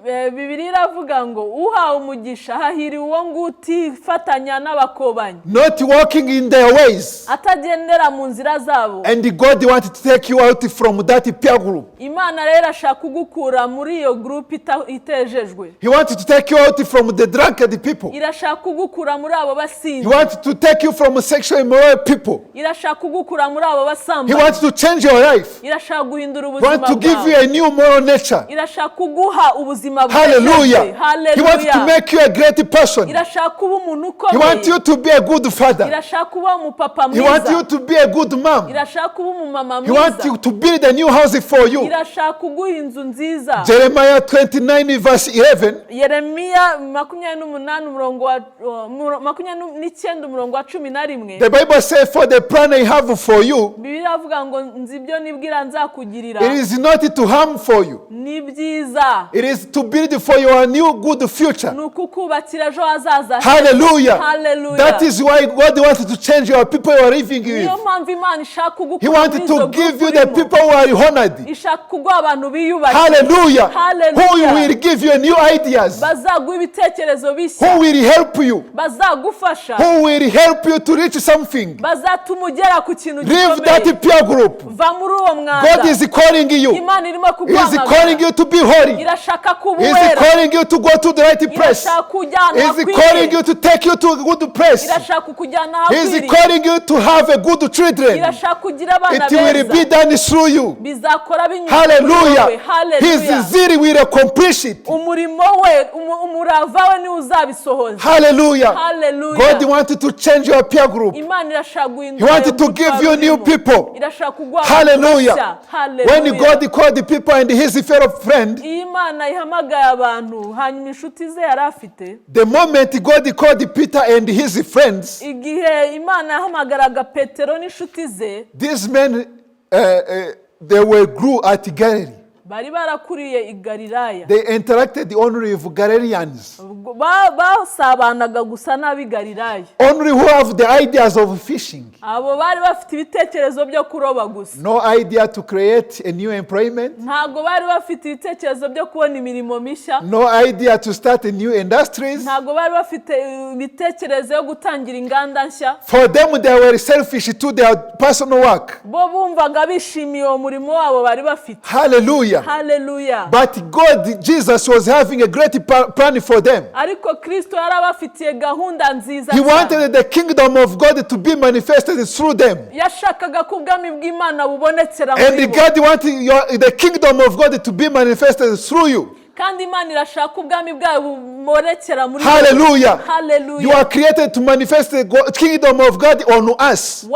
Speaker 2: Bibiliya iravuga ngo uhawe umugisha hahiriwe uwo nguwo utifatanya n'abakobanyi,
Speaker 1: Not walking in their ways.
Speaker 2: Atagendera mu nzira zabo.
Speaker 1: And God wants to take you out from that peer group.
Speaker 2: Imana rero irashaka kugukura muri iyo groupe itejejwe.
Speaker 1: He wants to take you out from the drunkard people.
Speaker 2: Irashaka kugukura muri abo
Speaker 1: He
Speaker 2: basinzi.
Speaker 1: Wants to take you from sexual immoral people.
Speaker 2: Irashaka kugukura muri abo
Speaker 1: He
Speaker 2: basambanyi.
Speaker 1: Wants to change your life.
Speaker 2: Irashaka guhindura
Speaker 1: He
Speaker 2: ubuzima
Speaker 1: wants to give you
Speaker 2: bwawe.
Speaker 1: A new moral nature.
Speaker 2: Irashaka kuguha ubuzima
Speaker 1: Hallelujah.
Speaker 2: bwejejwe.
Speaker 1: He wants to
Speaker 2: Haleluya.
Speaker 1: Make you a great person.
Speaker 2: Irashaka kuba umuntu
Speaker 1: He wants
Speaker 2: ukomeye.
Speaker 1: You to be a good father.
Speaker 2: Irashaka kuba umupapa
Speaker 1: He wants
Speaker 2: mwiza.
Speaker 1: You to be a good mom.
Speaker 2: Irashaka kuba umumama
Speaker 1: He wants
Speaker 2: mwiza.
Speaker 1: You to build a new house for you.
Speaker 2: Irashaka kuguha inzu nziza.
Speaker 1: Jeremiah 29, verse 11.
Speaker 2: Yeremiya 28 umurongo wa 29 umurongo wa 11.
Speaker 1: The Bible says, "For the plan I have for you,
Speaker 2: Bibiliya iravuga ngo nzi ibyo nibwira nzakugirira,
Speaker 1: it is not to harm for you.
Speaker 2: Ni byiza.
Speaker 1: It is to build for your new good future."
Speaker 2: Ni ukukubakira ejo hazaza heza.
Speaker 1: Hallelujah.
Speaker 2: Hallelujah.
Speaker 1: That is why God wants to change your people you are living with.
Speaker 2: Niyo mpamvu Imana ishaka
Speaker 1: He
Speaker 2: kugukura
Speaker 1: wants
Speaker 2: muri izo
Speaker 1: to give you
Speaker 2: group
Speaker 1: the
Speaker 2: urimo.
Speaker 1: People who are honored.
Speaker 2: Ishaka kuguha abantu biyubashye.
Speaker 1: Hallelujah. Who
Speaker 2: Hallelujah.
Speaker 1: Will give you new ideas.
Speaker 2: Bazaguha ibitekerezo bishya.
Speaker 1: Who will help you.
Speaker 2: Bazagufasha.
Speaker 1: Who will help you to reach something.
Speaker 2: Bazatuma ugera ku kintu
Speaker 1: Leave
Speaker 2: gikomeye.
Speaker 1: That peer group.
Speaker 2: Va muri uwo mwanda.
Speaker 1: God is calling you.
Speaker 2: Imana irimo
Speaker 1: He is
Speaker 2: kuguhamagara.
Speaker 1: Calling you to be holy.
Speaker 2: Irashaka kuba
Speaker 1: He is
Speaker 2: uwera.
Speaker 1: Calling you to go to the right place.
Speaker 2: Irashaka kujyana
Speaker 1: He is
Speaker 2: ahakwiriye.
Speaker 1: Calling you to take you to a good place.
Speaker 2: Irashaka kukujyana
Speaker 1: He is
Speaker 2: ahakwiriye.
Speaker 1: Calling you to have a good children.
Speaker 2: Irashaka kugira abana
Speaker 1: It will
Speaker 2: beza.
Speaker 1: Be done through you.
Speaker 2: Bizakora binyuze kuri
Speaker 1: Hallelujah.
Speaker 2: wowe. Hallelujah.
Speaker 1: His zeal will accomplish it.
Speaker 2: Umurimo we umurava we niwe uzabisohoza.
Speaker 1: Hallelujah.
Speaker 2: Hallelujah.
Speaker 1: God wanted to change your peer group.
Speaker 2: Imana irashaka
Speaker 1: He
Speaker 2: guhindura
Speaker 1: wanted
Speaker 2: ayo
Speaker 1: to
Speaker 2: group
Speaker 1: give you new
Speaker 2: warurimo.
Speaker 1: People.
Speaker 2: Irashaka kuguha abantu
Speaker 1: Hallelujah.
Speaker 2: bashya.
Speaker 1: When
Speaker 2: Hallelujah.
Speaker 1: God called the people and his fellow friend,
Speaker 2: Iyo Imana ihamagaye abantu hanyuma inshuti ze yari afite,
Speaker 1: the moment God called Peter and his friends,
Speaker 2: igihe Imana yahamagaraga Petero n'inshuti ze,
Speaker 1: these men, they were grew at Galilee.
Speaker 2: Bari barakuriye i Galilaya.
Speaker 1: They interacted only with Galileans,
Speaker 2: Basabanaga gusa n'ab'i Galilaya,
Speaker 1: only who have the ideas of fishing.
Speaker 2: Abo bari bafite ibitekerezo byo kuroba gusa.
Speaker 1: No idea to create a new employment,
Speaker 2: Ntabwo bari bafite ibitekerezo byo kubona imirimo mishya.
Speaker 1: No idea to start a new industries.
Speaker 2: Ntabwo bari bafite imitekerereze yo gutangira inganda nshya.
Speaker 1: For them, they were selfish to their personal work.
Speaker 2: Bo bumvaga bishimiye uwo murimo wabo bari bafite.
Speaker 1: Hallelujah.
Speaker 2: Haleluya.
Speaker 1: But God, Jesus was having a great plan for them.
Speaker 2: Ariko Kristo yari abafitiye gahunda nziza
Speaker 1: He
Speaker 2: cyane.
Speaker 1: Wanted the kingdom of God to be manifested through them.
Speaker 2: Yashakaga ko ubwami bw'Imana bubonekera muri
Speaker 1: And
Speaker 2: bo.
Speaker 1: God wanted the kingdom of God to be manifested through you.
Speaker 2: Kandi Imana irashaka ubwami bwayo bubonekera muri bo.
Speaker 1: Hallelujah.
Speaker 2: Hallelujah.
Speaker 1: You are created to manifest the kingdom of God on us.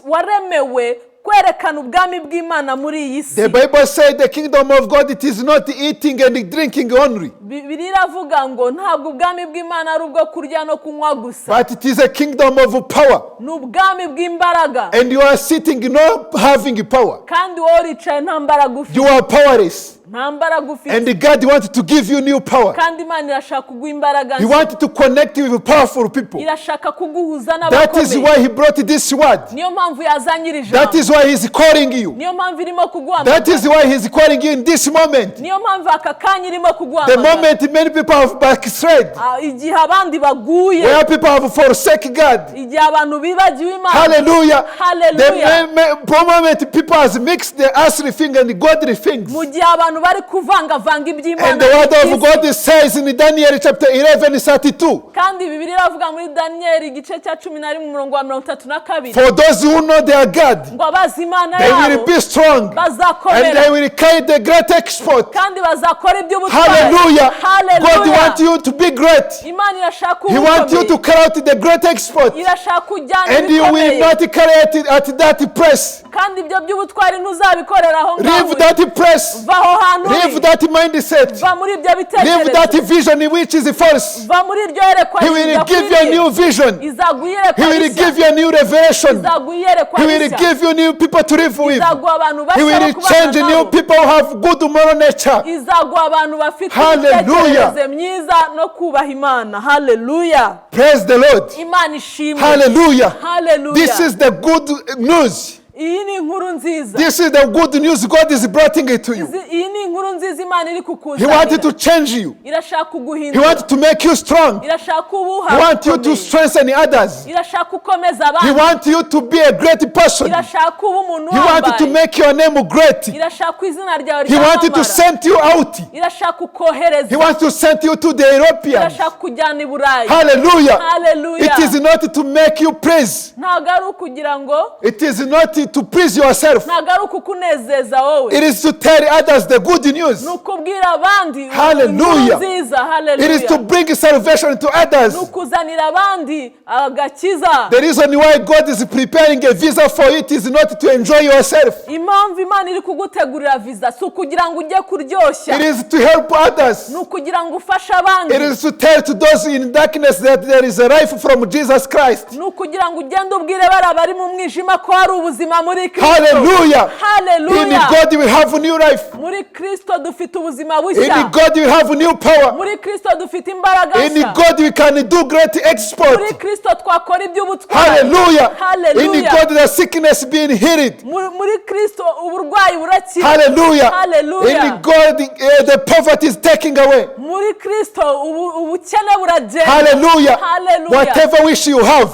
Speaker 2: Waremewe kwerekana ubwami bw'Imana muri iyi si.
Speaker 1: The Bible said the kingdom of God, it is not eating and drinking only,
Speaker 2: Bibiliya iravuga ngo ntabwo ubwami bw'Imana ari ubwo kurya no kunywa gusa,
Speaker 1: but it is a kingdom of power.
Speaker 2: Ni ubwami bw'imbaraga.
Speaker 1: And you are sitting not having power.
Speaker 2: Kandi wowe uricaye nta mbaraga ufite.
Speaker 1: You are powerless.
Speaker 2: Nta mbaraga ufite.
Speaker 1: And God wants to give you new power.
Speaker 2: Kandi Imana irashaka kuguha imbaraga
Speaker 1: He
Speaker 2: nshya.
Speaker 1: wants to connect you with powerful people.
Speaker 2: Irashaka kuguhuza
Speaker 1: That is
Speaker 2: n'abakomeye.
Speaker 1: Why He brought this word.
Speaker 2: Niyo mpamvu yazanye iri
Speaker 1: That
Speaker 2: jambo.
Speaker 1: is why He's calling you.
Speaker 2: Niyo mpamvu irimo kuguhamagara.
Speaker 1: That is why He's calling you in this moment.
Speaker 2: Niyo mpamvu aka kanya irimo
Speaker 1: The
Speaker 2: kuguhamagara.
Speaker 1: Moment many people have backslid,
Speaker 2: Ah, igihe abandi baguye,
Speaker 1: where people have forsaken God.
Speaker 2: Igihe abantu bibagiwe Imana.
Speaker 1: Hallelujah.
Speaker 2: Hallelujah.
Speaker 1: The moment people has mixed the earthly thing and the godly things.
Speaker 2: Mu gihe abantu bari kuvangavanga iby'Imana
Speaker 1: And the word of
Speaker 2: n'iby'isi.
Speaker 1: God says in Daniel chapter 11, 32,
Speaker 2: Kandi Bibiliya iravuga muri Daniyeli igice cya 11 umurongo wa 32,
Speaker 1: for those who know their God,
Speaker 2: ngo abazi Imana
Speaker 1: they will
Speaker 2: yabo
Speaker 1: be strong and
Speaker 2: bazakomera,
Speaker 1: they will carry the great export.
Speaker 2: Kandi bazakora iby'ubutwari.
Speaker 1: Hallelujah. God
Speaker 2: Hallelujah.
Speaker 1: wants you to be great.
Speaker 2: Imana irashaka
Speaker 1: He wants you
Speaker 2: ubukomeye.
Speaker 1: To carry out the great export.
Speaker 2: Irashaka kujyana
Speaker 1: And you will
Speaker 2: ibikomeye.
Speaker 1: Not carry it at that place.
Speaker 2: Kandi ibyo by'ubutwari ntuzabikorera aho ngaho
Speaker 1: Leave
Speaker 2: uri.
Speaker 1: That place.
Speaker 2: Va aho hantu
Speaker 1: Leave
Speaker 2: uri.
Speaker 1: that mindset.
Speaker 2: Va muri ibyo
Speaker 1: Leave
Speaker 2: bitekerezo.
Speaker 1: That vision which is false.
Speaker 2: Va muri iryo yerekwa
Speaker 1: He will give you a
Speaker 2: ridakwiriye.
Speaker 1: New vision.
Speaker 2: Izaguha iyerekwa
Speaker 1: He will
Speaker 2: rishya.
Speaker 1: Give you a new revelation.
Speaker 2: Izaguha iyerekwa
Speaker 1: He will
Speaker 2: rishya.
Speaker 1: Give you new people to live with.
Speaker 2: Izaguha abantu
Speaker 1: He
Speaker 2: bashya bo
Speaker 1: will
Speaker 2: kubana
Speaker 1: change new
Speaker 2: nabo.
Speaker 1: People who have good moral nature.
Speaker 2: Izaguha abantu bafite
Speaker 1: Hallelujah.
Speaker 2: imitekerereze myiza no kubaha Imana. Haleluya.
Speaker 1: Praise the Lord.
Speaker 2: Imana ishimwe.
Speaker 1: Hallelujah.
Speaker 2: Hallelujah.
Speaker 1: This is the good news.
Speaker 2: Iyi ni inkuru nziza.
Speaker 1: This is the good news God is bringing it to you.
Speaker 2: Iyi ni inkuru nziza Imana iri
Speaker 1: He
Speaker 2: kukuzanira.
Speaker 1: wanted to change you.
Speaker 2: Irashaka
Speaker 1: He
Speaker 2: kuguhindura.
Speaker 1: wanted to make you strong.
Speaker 2: Irashaka ubuha
Speaker 1: He wants you to
Speaker 2: ukomeye.
Speaker 1: Strengthen others.
Speaker 2: Irashaka ukomeza
Speaker 1: He
Speaker 2: abandi.
Speaker 1: wants you to be a great person.
Speaker 2: Irashaka uba umuntu
Speaker 1: He wants to
Speaker 2: uhambaye.
Speaker 1: Make your name great.
Speaker 2: Irashaka izina ryawe
Speaker 1: He wanted to
Speaker 2: ryamamara.
Speaker 1: Send you out.
Speaker 2: Irashaka kukohereza.
Speaker 1: He wants to send you to the Europeans.
Speaker 2: Irashaka kujyana i Burayi.
Speaker 1: Hallelujah.
Speaker 2: Hallelujah.
Speaker 1: It is not to make you praise.
Speaker 2: Ntabwo ari ukugira ngo
Speaker 1: It is not to please yourself.
Speaker 2: Ntabwo ari ukukunezeza wowe.
Speaker 1: It is to tell others the good news.
Speaker 2: Ni ukubwira abandi
Speaker 1: Hallelujah.
Speaker 2: inkuru nziza.
Speaker 1: It is to
Speaker 2: Haleluya.
Speaker 1: Bring salvation to others.
Speaker 2: Ni ukuzanira abandi agakiza.
Speaker 1: The reason why God is preparing a visa for it is not to enjoy yourself.
Speaker 2: Impamvu Imana iri kugutegurira viza si ukugira ngo ujye kuryoshya.
Speaker 1: It is to help others.
Speaker 2: Ni ukugira ngo ufashe abandi.
Speaker 1: It is to tell to those in darkness that there is a life from Jesus Christ.
Speaker 2: Ni ukugira ngo ugende ubwire bariya bari mu mwijima ko hari ubuzima muri Kristo.
Speaker 1: Hallelujah. In
Speaker 2: Haleluya.
Speaker 1: God we have a new life.
Speaker 2: Muri Kristo dufite ubuzima
Speaker 1: In
Speaker 2: bushya.
Speaker 1: God we have new power.
Speaker 2: Muri Kristo dufite imbaraga
Speaker 1: In
Speaker 2: nshya.
Speaker 1: God we can do great export.
Speaker 2: Muri Kristo twakora iby'ubutwari.
Speaker 1: Hallelujah. In
Speaker 2: Hallelujah.
Speaker 1: God the sickness being healed.
Speaker 2: Muri Kristo uburwayi burakira.
Speaker 1: Hallelujah.
Speaker 2: Hallelujah.
Speaker 1: In God the poverty is taken away.
Speaker 2: Muri Kristo ubukene buragenda.
Speaker 1: Hallelujah.
Speaker 2: Hallelujah.
Speaker 1: Whatever wish you have,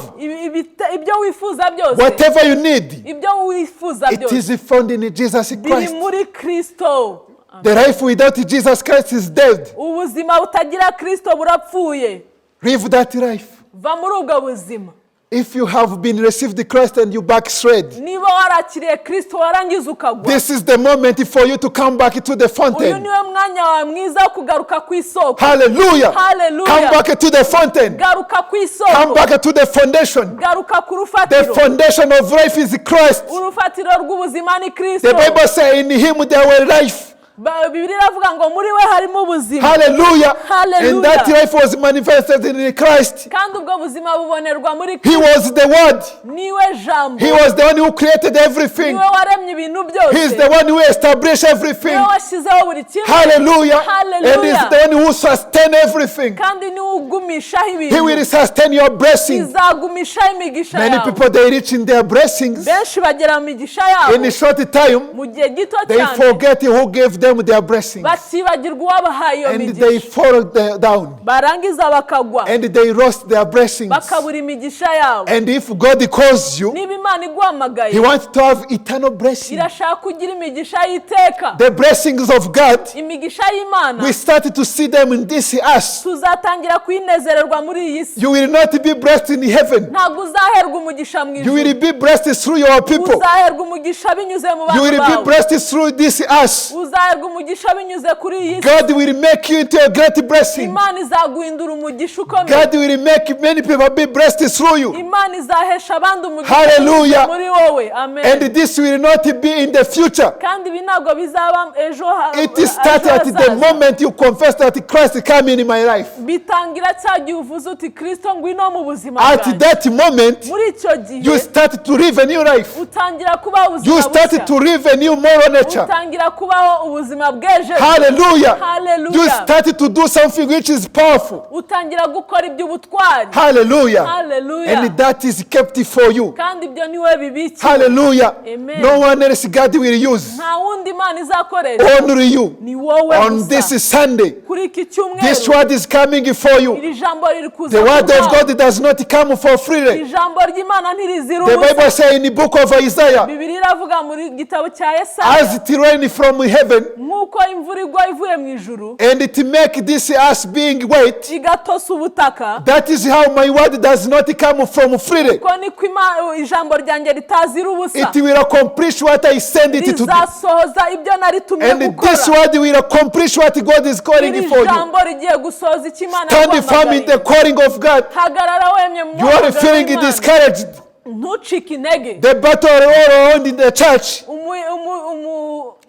Speaker 2: Ibyo wifuza byose,
Speaker 1: whatever you need,
Speaker 2: ibyo wifuza
Speaker 1: it
Speaker 2: byose
Speaker 1: is found in Jesus
Speaker 2: biri
Speaker 1: Christ.
Speaker 2: Muri Kristo.
Speaker 1: The life without Jesus Christ is dead.
Speaker 2: Ubuzima butagira Kristo burapfuye.
Speaker 1: Live that life.
Speaker 2: Va muri ubwo buzima.
Speaker 1: If you have been received Christ and you backslid,
Speaker 2: Niba warakiriye Kristo warangiza ukagwa,
Speaker 1: this is the moment for you to come back to the
Speaker 2: uyu
Speaker 1: fountain.
Speaker 2: Niwe mwanya wawe mwiza wo kugaruka ku isoko.
Speaker 1: Hallelujah.
Speaker 2: Hallelujah.
Speaker 1: Come back to the fountain.
Speaker 2: Garuka ku
Speaker 1: Come
Speaker 2: isoko.
Speaker 1: Back to the foundation.
Speaker 2: Garuka ku
Speaker 1: The
Speaker 2: rufatiro.
Speaker 1: Foundation of life is Christ.
Speaker 2: Urufatiro rw'ubuzima ni Kristo.
Speaker 1: The Bible says in him there were life.
Speaker 2: Bibiliya iravuga ngo muri we harimo ubuzima.
Speaker 1: Hallelujah.
Speaker 2: Hallelujah.
Speaker 1: And that life was manifested in Christ.
Speaker 2: Kandi ubwo buzima bubonerwa muri
Speaker 1: He
Speaker 2: Kristo.
Speaker 1: Was the Word.
Speaker 2: Niwe jambo.
Speaker 1: He was the one who created everything.
Speaker 2: Niwe waremye ibintu
Speaker 1: He is
Speaker 2: byose.
Speaker 1: The one who established everything.
Speaker 2: Niwe washyizeho buri kimwe.
Speaker 1: Hallelujah.
Speaker 2: Hallelujah.
Speaker 1: And he's the one who sustains everything.
Speaker 2: Kandi niwe ugumishaho
Speaker 1: He
Speaker 2: ibintu.
Speaker 1: Will sustain your blessing.
Speaker 2: Izagumishaho imigisha
Speaker 1: Many
Speaker 2: yawe.
Speaker 1: People, they reach in their blessings
Speaker 2: Benshi bagera mu migisha yabo
Speaker 1: in a short time.
Speaker 2: mu gihe gito
Speaker 1: They
Speaker 2: cyane.
Speaker 1: Forget who gave them their blessings.
Speaker 2: Bakibagirwa uwabahaye iyo
Speaker 1: And they
Speaker 2: migisha
Speaker 1: fall down.
Speaker 2: Barangiza bakagwa
Speaker 1: And they lost their blessings.
Speaker 2: Bakabura imigisha yabo.
Speaker 1: And if God calls you,
Speaker 2: Niba Imana iguhamagaye
Speaker 1: He wants to have eternal blessing.
Speaker 2: Irashaka kugira imigisha y'iteka.
Speaker 1: The blessings of God,
Speaker 2: Imigisha y'Imana
Speaker 1: we start to see them in this earth.
Speaker 2: Tuzatangira kuyinezererwa muri iyi si.
Speaker 1: You will not be blessed in heaven.
Speaker 2: Ntabwo uzaherwa umugisha mu
Speaker 1: You
Speaker 2: ijuru.
Speaker 1: will be blessed through your people.
Speaker 2: Uzaherwa umugisha binyuze mu
Speaker 1: You
Speaker 2: bantu
Speaker 1: will be
Speaker 2: bawe.
Speaker 1: Blessed through this earth.
Speaker 2: Uzaherwa umugisha binyuze kuri iyi si.
Speaker 1: God will make you into a great blessing.
Speaker 2: Imana izaguhindura umugisha ukomeye.
Speaker 1: God will make many people be blessed through you.
Speaker 2: Imana izahesha abandi umugisha
Speaker 1: Hallelujah.
Speaker 2: binyuze muri wowe. Amen.
Speaker 1: And this will not be in the future.
Speaker 2: Kandi ibi ntabwo bizaba ejo
Speaker 1: It starts
Speaker 2: ejo
Speaker 1: at the
Speaker 2: hazaza.
Speaker 1: Moment you confess that Christ came in my life.
Speaker 2: Bitangira cya gihe uvuze uti Kristo ngwino mu buzima
Speaker 1: At
Speaker 2: bwanjye.
Speaker 1: That moment,
Speaker 2: Muri icyo gihe
Speaker 1: you start to live a new life.
Speaker 2: Utangira kubaho ubuzima
Speaker 1: You start
Speaker 2: bushya.
Speaker 1: To live a new moral nature.
Speaker 2: Utangira kubaho ubuzima bw'ejo.
Speaker 1: Hallelujah.
Speaker 2: Hallelujah.
Speaker 1: You start to do something which is powerful.
Speaker 2: Utangira gukora iby'ubutwari.
Speaker 1: Hallelujah.
Speaker 2: Hallelujah.
Speaker 1: And that is kept for you.
Speaker 2: Kandi ibyo niwe bibikiwe.
Speaker 1: Hallelujah.
Speaker 2: Amen.
Speaker 1: No one else God will use.
Speaker 2: Nta wundi Imana izakoresha.
Speaker 1: Only you.
Speaker 2: Ni wowe
Speaker 1: On
Speaker 2: gusa.
Speaker 1: This Sunday,
Speaker 2: Kuri iki
Speaker 1: this
Speaker 2: cyumweru
Speaker 1: word is coming for you.
Speaker 2: Iri jambo riri kuza
Speaker 1: The word
Speaker 2: ku
Speaker 1: of
Speaker 2: bwawe.
Speaker 1: God does not come for free.
Speaker 2: Ijambo ry'Imana ntirizira
Speaker 1: The
Speaker 2: ubusa.
Speaker 1: Bible says in the book of Isaiah,
Speaker 2: Bibiliya iravuga muri gitabo cya Yesaya
Speaker 1: as it rain from heaven
Speaker 2: nk'uko imvura igwa ivuye mu ijuru
Speaker 1: and it make this earth being wet,
Speaker 2: igatosa ubutaka
Speaker 1: that is how my word does not come from freely.
Speaker 2: ko niko ijambo ryanjye ritazira ubusa.
Speaker 1: It will accomplish what I send it to do.
Speaker 2: Rizasohoza ibyo naritumye
Speaker 1: And this
Speaker 2: gukora.
Speaker 1: Word will accomplish what God is calling
Speaker 2: Iri
Speaker 1: for you.
Speaker 2: jambo rigiye gusohoza icyo Imana
Speaker 1: Stand firm in the
Speaker 2: yaguhamagariye.
Speaker 1: Calling of God.
Speaker 2: Hagarara wemye mu
Speaker 1: You are
Speaker 2: muhamagaro
Speaker 1: feeling
Speaker 2: w'Imana.
Speaker 1: Discouraged.
Speaker 2: Ntucike intege.
Speaker 1: The battle are all around in the church.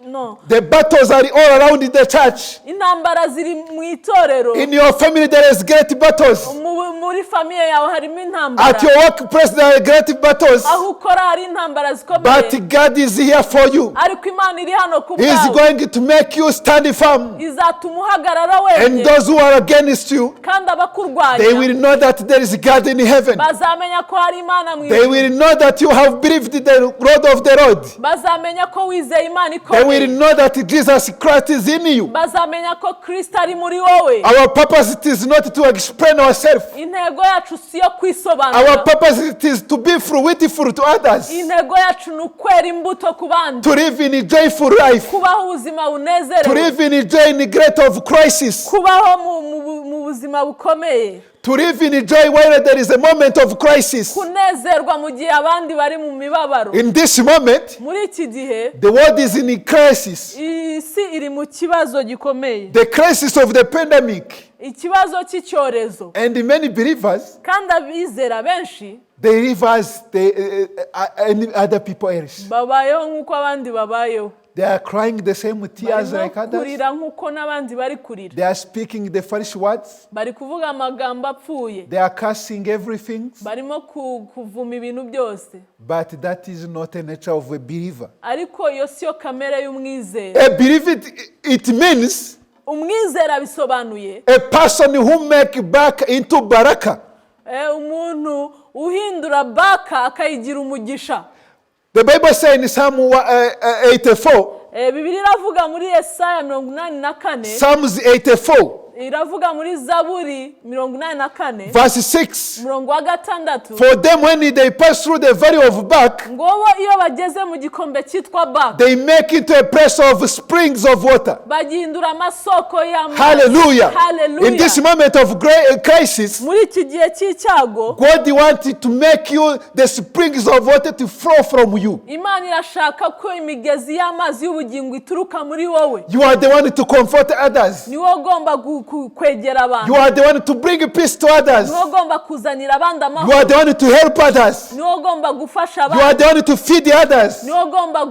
Speaker 2: No.
Speaker 1: The battles are all around in the church.
Speaker 2: Intambara ziri mu itorero.
Speaker 1: In your family, there is great battles.
Speaker 2: Muri famille yawe harimo intambara.
Speaker 1: At your workplace, there are great battles.
Speaker 2: Aho ukora hari intambara zikomeye.
Speaker 1: But God is here for you.
Speaker 2: Ariko Imana iri hano ku
Speaker 1: He is
Speaker 2: bwawe.
Speaker 1: Going to make you stand firm.
Speaker 2: Izatuma uhagarara
Speaker 1: And
Speaker 2: wemye.
Speaker 1: Those who are against you,
Speaker 2: Kandi abakurwanya
Speaker 1: they will know that there is God in heaven.
Speaker 2: Bazamenya ko hari Imana mu
Speaker 1: They
Speaker 2: ijuru.
Speaker 1: Will know that you have believed the Lord of the Lord.
Speaker 2: Bazamenya ko wizeye Imana
Speaker 1: They will
Speaker 2: ikomeye.
Speaker 1: Know that Jesus Christ is in you.
Speaker 2: Bazamenya ko Kristo ari muri wowe.
Speaker 1: Our purpose it is not to explain ourselves.
Speaker 2: Intego yacu si iyo
Speaker 1: Our
Speaker 2: kwisobanura.
Speaker 1: Purpose it is to be fruitful to others.
Speaker 2: Intego yacu ni ukwera imbuto ku bandi.
Speaker 1: To live in a joyful life.
Speaker 2: Kubaho ubuzima
Speaker 1: To
Speaker 2: bunezerewe.
Speaker 1: Live in a joy in the great of crisis.
Speaker 2: Kubaho mu buzima bukomeye.
Speaker 1: To live in joy while there is a moment of crisis.
Speaker 2: Kunezerwa mu gihe abandi bari mu mibabaro.
Speaker 1: In this moment,
Speaker 2: Muri iki gihe
Speaker 1: the world is in a crisis.
Speaker 2: Isi iri mu kibazo gikomeye.
Speaker 1: The crisis of the pandemic.
Speaker 2: Ikibazo cy'icyorezo.
Speaker 1: And many believers,
Speaker 2: Kandi abizera benshi
Speaker 1: they live as any other people else.
Speaker 2: Babayeho nk'uko abandi babayeho.
Speaker 1: They are crying the same tears
Speaker 2: Barimo
Speaker 1: like others.
Speaker 2: kurira nk'uko n'abandi bari kurira.
Speaker 1: They are speaking the foolish words.
Speaker 2: Bari kuvuga amagambo apfuye.
Speaker 1: They are cursing everything.
Speaker 2: Barimo kuvuma ibintu byose.
Speaker 1: But that is not the nature of a believer.
Speaker 2: Ariko iyo siyo kamere y'umwizera.
Speaker 1: A believer, it means
Speaker 2: Umwizera bisobanuye
Speaker 1: a person who make back into baraka.
Speaker 2: Umuntu uhindura baka akayigira umugisha.
Speaker 1: The Bible says in Psalm 84,
Speaker 2: Bibiliya iravuga muri Yesaya 84.
Speaker 1: Psalms 84,
Speaker 2: Iravuga muri Zaburi 84.
Speaker 1: Verse 6.
Speaker 2: Umurongo wa gatandatu.
Speaker 1: For them, when they pass through the valley of Baca,
Speaker 2: Ngo bo iyo bageze mu gikombe cyitwa Baka
Speaker 1: they make it a place of springs of water.
Speaker 2: Bagihindura amasoko y'amazi.
Speaker 1: Hallelujah.
Speaker 2: Hallelujah.
Speaker 1: In this moment of great crisis,
Speaker 2: Muri iki gihe cy'icyago
Speaker 1: God wanted to make you the springs of water to flow from you.
Speaker 2: Imana irashaka ko imigezi y'amazi y'ubugingo ituruka muri wowe.
Speaker 1: You are the one to comfort others.
Speaker 2: Ni wowe ugomba kwegera abantu.
Speaker 1: You are the one to bring peace to others.
Speaker 2: Ni wowe ugomba kuzanira abandi
Speaker 1: You
Speaker 2: amahoro.
Speaker 1: Are the one to help others.
Speaker 2: Ni wowe ugomba gufasha
Speaker 1: You
Speaker 2: abandi.
Speaker 1: Are the one to feed others.
Speaker 2: Ni wowe ugomba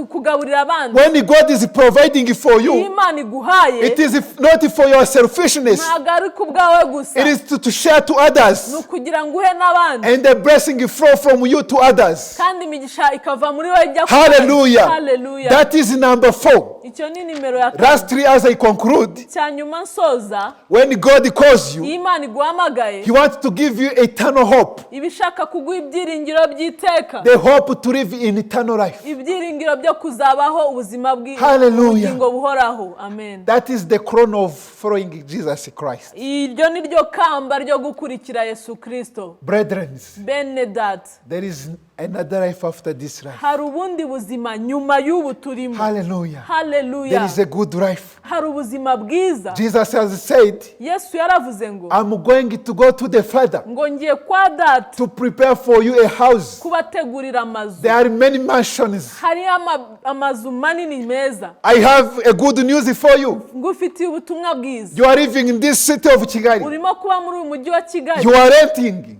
Speaker 2: kugaburira abandi.
Speaker 1: When God is providing for
Speaker 2: Iyo
Speaker 1: you,
Speaker 2: Imana iguhaye
Speaker 1: it is not for your selfishness.
Speaker 2: Ntabwo ari ku bwawe gusa.
Speaker 1: It is to share to others.
Speaker 2: Ni ukugira ngo uhe n'abandi.
Speaker 1: And the blessing flow from you to others.
Speaker 2: Kandi imigisha ikava muri wowe ijya ku bandi.
Speaker 1: Hallelujah.
Speaker 2: Hallelujah.
Speaker 1: That is number four.
Speaker 2: Icyo ni nimero ya kane.
Speaker 1: Lastly, as I conclude,
Speaker 2: Cya nyuma nsoza,
Speaker 1: when God calls you,
Speaker 2: iyo Imana iguhamagaye,
Speaker 1: He wants to give you eternal hope.
Speaker 2: Iba ishaka kuguha ibyiringiro by'iteka.
Speaker 1: The hope to live in eternal life.
Speaker 2: Ibyiringiro byo kuzabaho ubuzima
Speaker 1: Hallelujah.
Speaker 2: bw'ubugingo buhoraho. Amen.
Speaker 1: That is the crown of following Jesus Christ.
Speaker 2: Iryo ni ryo kamba ryo gukurikira Yesu Kirisito.
Speaker 1: Brethren,
Speaker 2: Bene data,
Speaker 1: there is another life after this life.
Speaker 2: Hari ubundi buzima nyuma y'ubu turimo.
Speaker 1: Hallelujah.
Speaker 2: Haleluya.
Speaker 1: There is a good life.
Speaker 2: Hari ubuzima bwiza.
Speaker 1: Jesus has said,
Speaker 2: Yesu yaravuze ngo,
Speaker 1: "I'm going to go to the Father
Speaker 2: ngo ngiye kwa data
Speaker 1: to prepare for you a house."
Speaker 2: kubategurira amazu.
Speaker 1: There are many mansions.
Speaker 2: Hariyo amazu manini meza.
Speaker 1: I have a good news for you.
Speaker 2: Ngufitiye ubutumwa bwiza.
Speaker 1: You are living in this city of Kigali.
Speaker 2: Urimo kuba muri uyu mujyi wa Kigali.
Speaker 1: You are renting.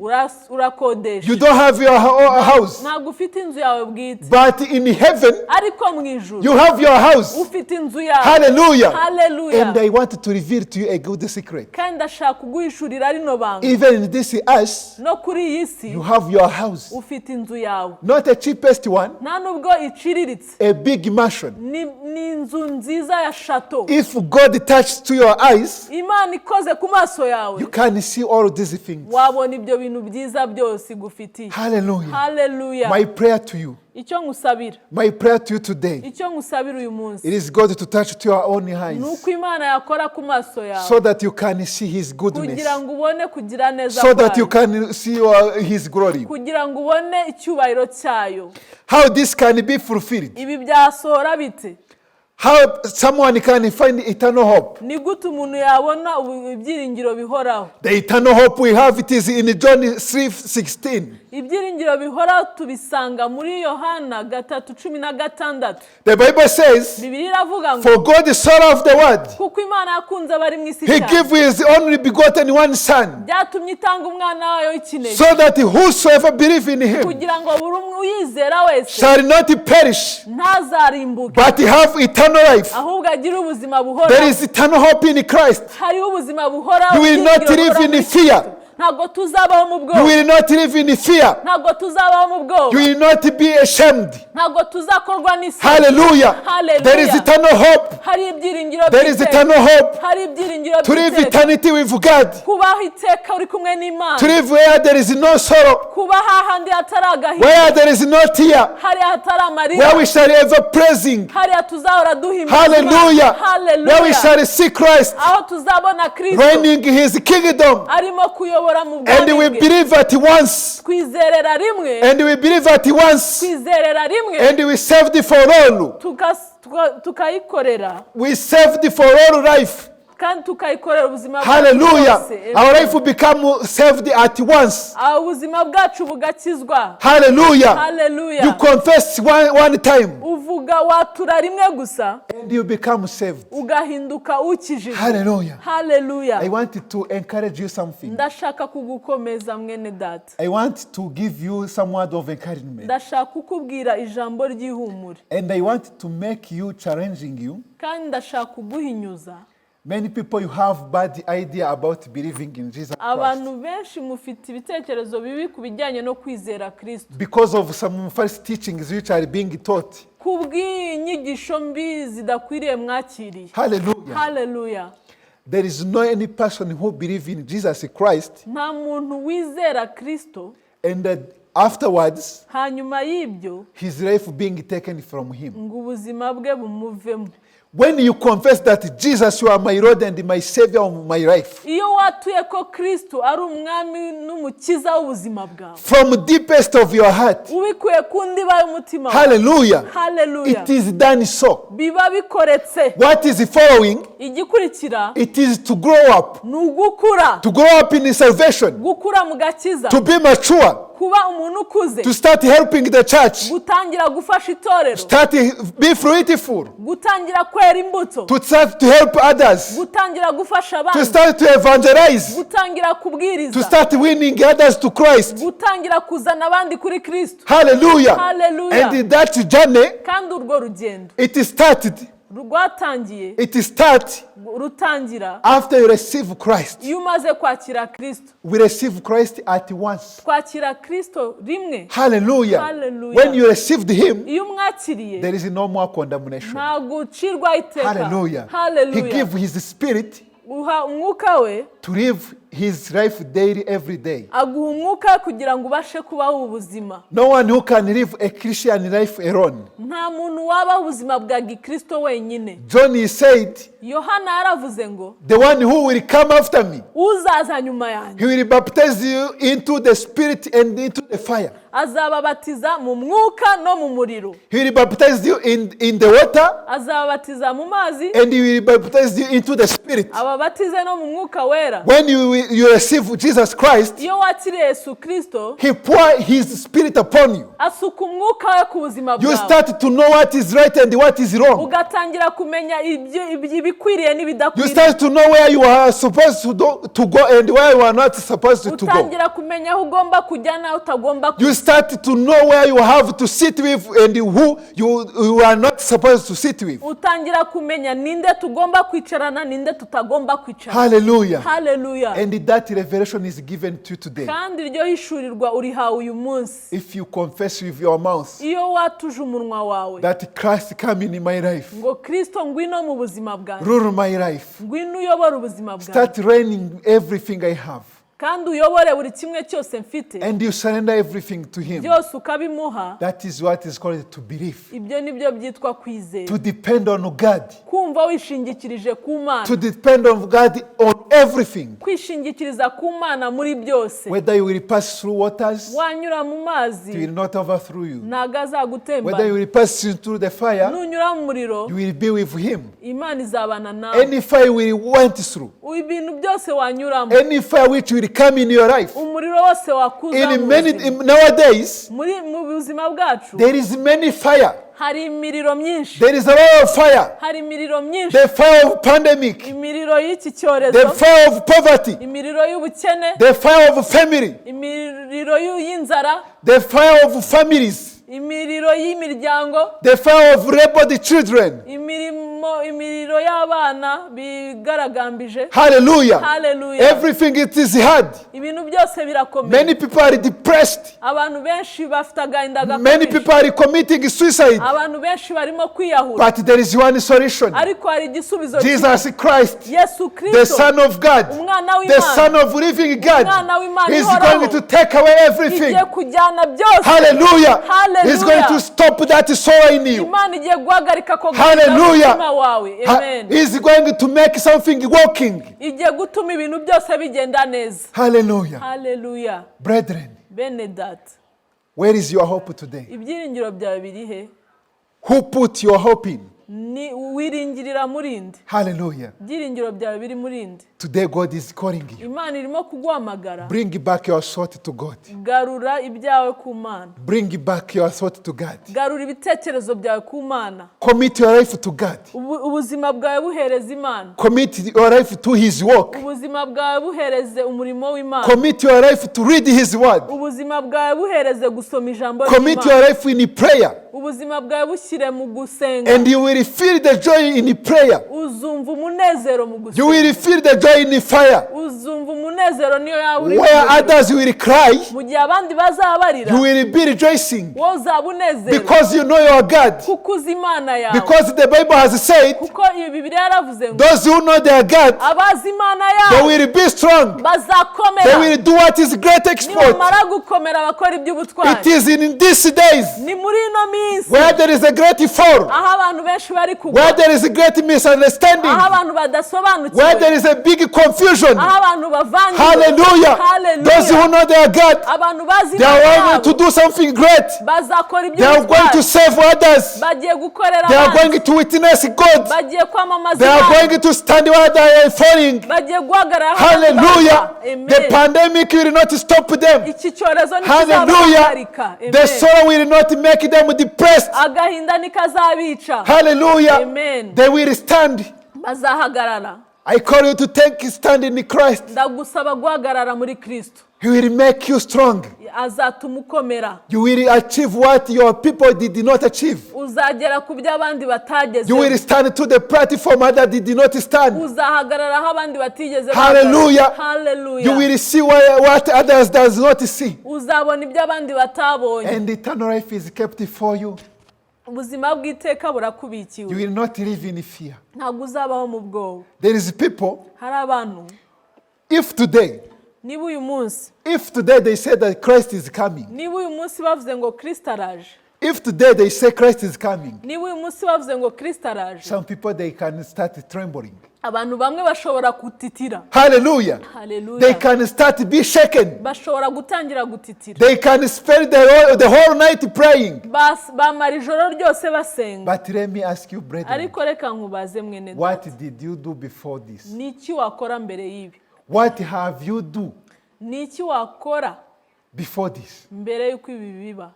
Speaker 2: Urakodesha.
Speaker 1: You don't have your house.
Speaker 2: Ntabwo ufite inzu yawe bwite.
Speaker 1: But in heaven,
Speaker 2: Ariko mu ijuru
Speaker 1: you have your house.
Speaker 2: ufite inzu yawe.
Speaker 1: Hallelujah.
Speaker 2: Hallelujah.
Speaker 1: And I want to reveal to you a good secret.
Speaker 2: Kandi ndashaka kuguhishurira rino banga.
Speaker 1: Even in this earth,
Speaker 2: No kuri iyi si
Speaker 1: you have your house.
Speaker 2: ufite inzu yawe.
Speaker 1: Not the cheapest one,
Speaker 2: Nta nubwo iciriritse.
Speaker 1: A big mansion.
Speaker 2: Ni inzu nziza ya château.
Speaker 1: If God touches to your eyes,
Speaker 2: Imana ikoze ku maso yawe,
Speaker 1: you can see all these things.
Speaker 2: wabona ibyo bintu byiza byose igufitiye.
Speaker 1: Hallelujah.
Speaker 2: Haleluya.
Speaker 1: My prayer to you,
Speaker 2: Icyo nkusabira,
Speaker 1: my prayer to you today,
Speaker 2: icyo nkusabira uyu munsi,
Speaker 1: it is God to touch to your own eyes
Speaker 2: ni uko Imana yakora ku maso yawe
Speaker 1: so that you can see His goodness,
Speaker 2: kugira ngo ubone kugira neza
Speaker 1: so that you
Speaker 2: kwayo,
Speaker 1: can see His glory.
Speaker 2: Kugira ngo ubone icyubahiro cyayo.
Speaker 1: How this can be fulfilled?
Speaker 2: Ibi byasohora bite?
Speaker 1: How someone can find eternal hope?
Speaker 2: Ni gute umuntu yabona ibyiringiro bihoraho?
Speaker 1: The eternal hope we have, it is in John 3:16.
Speaker 2: Ibyiringiro bihoraho tubisanga muri Yohana 3:16.
Speaker 1: The Bible says,
Speaker 2: Bibiliya iravuga ngo,
Speaker 1: "For God so loved the world,
Speaker 2: kuko Imana yakunze abari mu isi
Speaker 1: He
Speaker 2: cyane,
Speaker 1: gave His only begotten one Son,
Speaker 2: byatumye itanga umwana wayo w'ikinege,
Speaker 1: so that whosoever believe in Him
Speaker 2: kugira ngo buri umwe uyizera wese
Speaker 1: shall not perish,
Speaker 2: ntazarimbuke,
Speaker 1: but have eternal life."
Speaker 2: ahubwo agire ubuzima
Speaker 1: There
Speaker 2: buhoraho.
Speaker 1: is eternal hope in Christ.
Speaker 2: Hariho ubuzima buhoraho,
Speaker 1: You will not
Speaker 2: ibyiringiro
Speaker 1: live
Speaker 2: buhoraho
Speaker 1: in
Speaker 2: muri
Speaker 1: fear.
Speaker 2: Kristo. Ntabwo tuzabaho mu
Speaker 1: You
Speaker 2: bwoba.
Speaker 1: will not live in fear.
Speaker 2: Ntabwo tuzabaho mu bwoba.
Speaker 1: You will not be ashamed.
Speaker 2: Ntabwo tuzakorwa n'isoni.
Speaker 1: Hallelujah.
Speaker 2: Hallelujah.
Speaker 1: There is eternal hope.
Speaker 2: Hari ibyiringiro
Speaker 1: There is
Speaker 2: by'iteka.
Speaker 1: eternal hope
Speaker 2: Hari ibyiringiro
Speaker 1: to live
Speaker 2: by'iteka.
Speaker 1: eternity with God.
Speaker 2: Kubaho iteka uri kumwe n'Imana.
Speaker 1: To live where there is no sorrow,
Speaker 2: Kuba hahandi hatari agahinda,
Speaker 1: where there is no tear,
Speaker 2: hariya hatari amarira,
Speaker 1: where we shall ever praising.
Speaker 2: Hariya tuzahora duhimbaza Imana.
Speaker 1: Hallelujah. Where we
Speaker 2: Hallelujah.
Speaker 1: shall see Christ
Speaker 2: Aho tuzabona Kristo
Speaker 1: reigning His kingdom.
Speaker 2: arimo kuyobora mu
Speaker 1: And
Speaker 2: bwami
Speaker 1: we
Speaker 2: bwe.
Speaker 1: believe at once.
Speaker 2: Twizerera rimwe.
Speaker 1: And we believe at once.
Speaker 2: Twizerera rimwe.
Speaker 1: And we served for all.
Speaker 2: Tukayikorera.
Speaker 1: We served for all life.
Speaker 2: Kandi tukayikorera ubuzima bwacu
Speaker 1: Hallelujah.
Speaker 2: bwose.
Speaker 1: Our life will become saved at once.
Speaker 2: Ah, ubuzima bwacu bugakizwa.
Speaker 1: Hallelujah.
Speaker 2: Hallelujah.
Speaker 1: You confess one time
Speaker 2: Uvuga watura rimwe gusa,
Speaker 1: and you become saved.
Speaker 2: Ugahinduka ukijijwe.
Speaker 1: Hallelujah.
Speaker 2: Haleluya.
Speaker 1: I want to encourage you something.
Speaker 2: Ndashaka kugukomeza, mwene data.
Speaker 1: I want to give you some word of encouragement.
Speaker 2: Ndashaka kukubwira ijambo ry'ihumure.
Speaker 1: And I want to make you challenging you.
Speaker 2: Kandi ndashaka kuguhinyuza.
Speaker 1: Many people, you have bad idea about believing in Jesus Christ
Speaker 2: Abantu benshi mufite ibitekerezo bibi ku bijyanye no kwizera Kristo
Speaker 1: because of some false teachings which are being taught.
Speaker 2: Ku bw'inyigisho mbi zidakwiriye mwakiriye.
Speaker 1: Hallelujah.
Speaker 2: Haleluya.
Speaker 1: There is no any person who believe in Jesus Christ
Speaker 2: Nta muntu wizera Kristo
Speaker 1: and that afterwards
Speaker 2: hanyuma y'ibyo
Speaker 1: his life being taken from him.
Speaker 2: Ngo ubuzima bwe bumuvemo.
Speaker 1: When you confess that Jesus, you are my Lord and my Savior of my life,
Speaker 2: Iyo watuye ko Kristo ari umwami n'umukiza w'ubuzima bwawe,
Speaker 1: from deepest of your heart,
Speaker 2: ubikuye ku ndiba y'umutima wawe,
Speaker 1: hallelujah,
Speaker 2: haleluya,
Speaker 1: it is done so.
Speaker 2: Biba bikoretse.
Speaker 1: What is following?
Speaker 2: Igikurikira
Speaker 1: It is to grow up,
Speaker 2: ni ugukura,
Speaker 1: to grow up in salvation,
Speaker 2: gukura mu gakiza,
Speaker 1: to be mature,
Speaker 2: kuba umuntu ukuze,
Speaker 1: to start helping the church,
Speaker 2: gutangira gufasha itorero,
Speaker 1: start be fruitful,
Speaker 2: gutangira kwera imbuto,
Speaker 1: to start to help others,
Speaker 2: gutangira gufasha
Speaker 1: to
Speaker 2: abandi,
Speaker 1: start to evangelize,
Speaker 2: gutangira
Speaker 1: to
Speaker 2: kubwiriza,
Speaker 1: start winning others to Christ.
Speaker 2: Gutangira kuzana abandi kuri Kristo.
Speaker 1: Hallelujah.
Speaker 2: Hallelujah.
Speaker 1: And that journey,
Speaker 2: Kandi urwo rugendo
Speaker 1: it started.
Speaker 2: Rwatangiye
Speaker 1: It starts
Speaker 2: rutangira
Speaker 1: after you receive Christ.
Speaker 2: Iyo umaze kwakira Kristo.
Speaker 1: We receive Christ at once.
Speaker 2: Twakira Kristo rimwe.
Speaker 1: Hallelujah.
Speaker 2: Hallelujah.
Speaker 1: When you received Him,
Speaker 2: Iyo umwakiriye,
Speaker 1: there is no more condemnation.
Speaker 2: nta gucirwaho iteka.
Speaker 1: Hallelujah. He
Speaker 2: Hallelujah.
Speaker 1: gave His Spirit
Speaker 2: Uha umwuka we
Speaker 1: to live His life daily, every day.
Speaker 2: Aguha umwuka we kugira ngo ubashe kubaho ubuzima.
Speaker 1: No one who can live a Christian life alone.
Speaker 2: Nta muntu wabaho ubuzima bwa gikristo wenyine.
Speaker 1: John said,
Speaker 2: Yohana yaravuze ngo,
Speaker 1: "The one who will come after me,
Speaker 2: uzaza nyuma yanjye,
Speaker 1: he will baptize you into the Spirit and into the fire."
Speaker 2: azababatiza mu mwuka no mu muriro.
Speaker 1: He will baptize you in the water
Speaker 2: Azababatiza mu mazi,
Speaker 1: and he will baptize you into the Spirit.
Speaker 2: Ababatize no mu mwuka wera.
Speaker 1: When you receive Jesus Christ,
Speaker 2: Iyo wakiriye Yesu Kristo,
Speaker 1: He pour His Spirit upon you.
Speaker 2: asuka umwuka we ku buzima
Speaker 1: You
Speaker 2: bwawe.
Speaker 1: start to know what is right and what is wrong.
Speaker 2: Ugatangira kumenya ibikwiriye
Speaker 1: You
Speaker 2: n'ibidakwiriye.
Speaker 1: start to know where you are supposed to go and where you are not supposed to go.
Speaker 2: Utangira kumenya aho ugomba kujya n'aho utagomba
Speaker 1: You
Speaker 2: kujya.
Speaker 1: start to know where you have to sit with and who you are not supposed to sit with.
Speaker 2: Utangira kumenya ninde tugomba kwicarana, ninde tutagomba kwicarana.
Speaker 1: Hallelujah.
Speaker 2: Haleluya.
Speaker 1: And that revelation is given to you today.
Speaker 2: Kandi iryo hishurirwa urihawe uyu munsi.
Speaker 1: If you confess with your mouth
Speaker 2: Iyo watuje umunwa wawe
Speaker 1: that Christ come in my life,
Speaker 2: ngo Kristo ngwino mu buzima bwanjye,
Speaker 1: rule my life,
Speaker 2: ngwino uyobore ubuzima bwanjye,
Speaker 1: start reigning everything I have,
Speaker 2: kandi uyobore buri kimwe cyose mfite,
Speaker 1: and you surrender everything to Him.
Speaker 2: byose ukabimuha.
Speaker 1: That is what is called to believe.
Speaker 2: Ibyo nibyo byitwa kwizera.
Speaker 1: To depend on God.
Speaker 2: Kumva wishingikirije ku Mana.
Speaker 1: To depend on God on everything.
Speaker 2: Kwishingikiriza ku Mana muri byose.
Speaker 1: Whether you will pass through waters,
Speaker 2: Wanyura mu mazi,
Speaker 1: it will not overthrow you.
Speaker 2: ntabwo azagutembana.
Speaker 1: Whether you will pass through the fire,
Speaker 2: Nunyura mu muriro,
Speaker 1: you will be with Him.
Speaker 2: Imana izabana nawe.
Speaker 1: Any fire we went through,
Speaker 2: Ibintu byose wanyuramo,
Speaker 1: any fire which will come in your life.
Speaker 2: umuriro wose wakuza
Speaker 1: In
Speaker 2: mu
Speaker 1: many
Speaker 2: buzima.
Speaker 1: nowadays,
Speaker 2: Muri mu buzima bwacu,
Speaker 1: there is many fire.
Speaker 2: hari imiriro myinshi.
Speaker 1: There is a lot of fire.
Speaker 2: Hari imiriro myinshi.
Speaker 1: The fire of pandemic,
Speaker 2: Imiriro y'iki cyorezo,
Speaker 1: the fire of poverty,
Speaker 2: imiriro y'ubukene,
Speaker 1: the fire of family,
Speaker 2: imiriro y'inzara,
Speaker 1: the fire of families,
Speaker 2: imiriro y'imiryango,
Speaker 1: the fire of rebel children.
Speaker 2: Imirimo imiriro y'abana bigaragambije.
Speaker 1: Hallelujah.
Speaker 2: Hallelujah.
Speaker 1: Everything it is hard.
Speaker 2: Ibintu byose birakomeye.
Speaker 1: Many people are depressed.
Speaker 2: Abantu benshi bafite agahinda
Speaker 1: Many
Speaker 2: gakabije.
Speaker 1: People are committing suicide.
Speaker 2: Abantu benshi barimo kwiyahura.
Speaker 1: But there is one solution.
Speaker 2: Ariko hari igisubizo kimwe.
Speaker 1: Jesus Christ,
Speaker 2: Yesu
Speaker 1: the
Speaker 2: Kristo,
Speaker 1: Son of God,
Speaker 2: Umwana
Speaker 1: the
Speaker 2: w'Imana,
Speaker 1: Son of living God,
Speaker 2: Umwana w'Imana
Speaker 1: is
Speaker 2: ihoraho,
Speaker 1: going to take away everything.
Speaker 2: igiye kujyana byose.
Speaker 1: Hallelujah.
Speaker 2: Hallelujah.
Speaker 1: He's going to stop that sorrow in you.
Speaker 2: Imana igiye guhagarika ako gahinda mu
Speaker 1: Hallelujah.
Speaker 2: mutima wawe. Amen.
Speaker 1: He's going to make something working.
Speaker 2: Igiye gutuma ibintu byose bigenda neza.
Speaker 1: Hallelujah.
Speaker 2: Haleluya.
Speaker 1: Brethren,
Speaker 2: Bene data,
Speaker 1: where is your hope today?
Speaker 2: Ibyiringiro byawe biri he?
Speaker 1: Who put your hope in?
Speaker 2: Ni wiringirira muri nde?
Speaker 1: Hallelujah.
Speaker 2: Ibyiringiro byawe biri muri nde?
Speaker 1: Today, God is calling you.
Speaker 2: Imana irimo kuguhamagara.
Speaker 1: Bring back your thought to God.
Speaker 2: Garura ibyawe ku Mana.
Speaker 1: Bring back your thought to God.
Speaker 2: Garura ibitekerezo byawe ku Mana.
Speaker 1: Commit your life to God.
Speaker 2: Ubuzima bwawe buhereza Imana.
Speaker 1: Commit your life to His work.
Speaker 2: Ubuzima bwawe buhereze umurimo w'Imana.
Speaker 1: Commit your life to read His word.
Speaker 2: Ubuzima bwawe buhereze gusoma ijambo
Speaker 1: Commit
Speaker 2: ry'Imana.
Speaker 1: your life in prayer.
Speaker 2: Ubuzima bwawe bushyire mu gusenga.
Speaker 1: And you will feel the joy in prayer.
Speaker 2: Uzumva umunezero mu
Speaker 1: You
Speaker 2: gusenga.
Speaker 1: will feel the joy in fire.
Speaker 2: Uzumva umunezero niyo yaba uri
Speaker 1: Where
Speaker 2: mu muriro.
Speaker 1: Others will cry,
Speaker 2: Mu gihe abandi bazaba barira,
Speaker 1: you will be rejoicing
Speaker 2: wowe uzaba unezerwa,
Speaker 1: because you know your God.
Speaker 2: kuko uzi Imana yawe.
Speaker 1: Because the Bible has said,
Speaker 2: Kuko iyi Bibiliya yaravuze ngo,
Speaker 1: those who know their God,
Speaker 2: abazi Imana
Speaker 1: they
Speaker 2: yabo
Speaker 1: will be strong. They
Speaker 2: bazakomera.
Speaker 1: will do what is great exploit.
Speaker 2: Nibamara gukomera bakora iby'ubutwari.
Speaker 1: It is in these days
Speaker 2: Ni muri ino minsi
Speaker 1: where there is a great fall,
Speaker 2: aho abantu benshi bari kugwa,
Speaker 1: where there is a great misunderstanding,
Speaker 2: aho abantu badasobanukiwe,
Speaker 1: where there is a big confusion.
Speaker 2: Aho abantu bavangiwe.
Speaker 1: Hallelujah. Those who know their God,
Speaker 2: Abantu bazi
Speaker 1: they are
Speaker 2: Imana
Speaker 1: going to
Speaker 2: yabo
Speaker 1: do something great.
Speaker 2: bazakora
Speaker 1: They are going to
Speaker 2: iby'ubutwari.
Speaker 1: save others.
Speaker 2: Bagiye gukorera
Speaker 1: They are
Speaker 2: abandi.
Speaker 1: going to witness God.
Speaker 2: Bagiye kwamamaza
Speaker 1: They are
Speaker 2: Imana.
Speaker 1: going to stand where they are falling.
Speaker 2: Bagiye guhagarara aho abandi
Speaker 1: Hallelujah.
Speaker 2: bagwa.
Speaker 1: The
Speaker 2: Amen.
Speaker 1: pandemic will not stop them.
Speaker 2: Iki cyorezo
Speaker 1: Hallelujah.
Speaker 2: ntikizabahagarika.
Speaker 1: The
Speaker 2: Amen.
Speaker 1: sorrow will not make them depressed.
Speaker 2: Agahinda ntikazabica.
Speaker 1: Hallelujah.
Speaker 2: Amen.
Speaker 1: They will stand.
Speaker 2: Bazahagarara.
Speaker 1: I call you to take stand in Christ.
Speaker 2: Ndagusaba guhagarara muri Kristo.
Speaker 1: He will make you strong.
Speaker 2: Azatuma ukomera.
Speaker 1: You will achieve what your people did not achieve.
Speaker 2: Uzagera ku byo abandi
Speaker 1: You
Speaker 2: batagezeho.
Speaker 1: will stand to the platform others did not stand.
Speaker 2: Uzahagarara aho abandi batigeze.
Speaker 1: Hallelujah.
Speaker 2: Haleluya.
Speaker 1: You will see what others does not see.
Speaker 2: Uzabona ibyo abandi batabonye.
Speaker 1: And eternal life is kept for you.
Speaker 2: Ubuzima bw'iteka burakubikiwe.
Speaker 1: You will not live in fear.
Speaker 2: Ntabwo uzabaho mu bwoba.
Speaker 1: There is people,
Speaker 2: Hari abantu,
Speaker 1: if today,
Speaker 2: niba uyu munsi,
Speaker 1: if today they say that Christ is coming,
Speaker 2: niba uyu munsi bavuze ngo Kirisito araje,
Speaker 1: if today they say Christ is coming,
Speaker 2: niba uyu munsi bavuze ngo Kirisito araje,
Speaker 1: some people, they can start trembling.
Speaker 2: Abantu bamwe bashobora gutitira.
Speaker 1: Hallelujah. They
Speaker 2: Haleluya.
Speaker 1: Can start to be shaken.
Speaker 2: Bashobora gutangira gutitira.
Speaker 1: They can spend the whole night praying.
Speaker 2: Bamara ijoro ryose basenga.
Speaker 1: But let me ask you, brethren,
Speaker 2: Ariko reka nkubaze, mwene data,
Speaker 1: what did you do before this?
Speaker 2: Ni iki wakora mbere y'ibi?
Speaker 1: What have you do
Speaker 2: Ni iki wakora
Speaker 1: before this?
Speaker 2: Mbere y'uko ibi biba?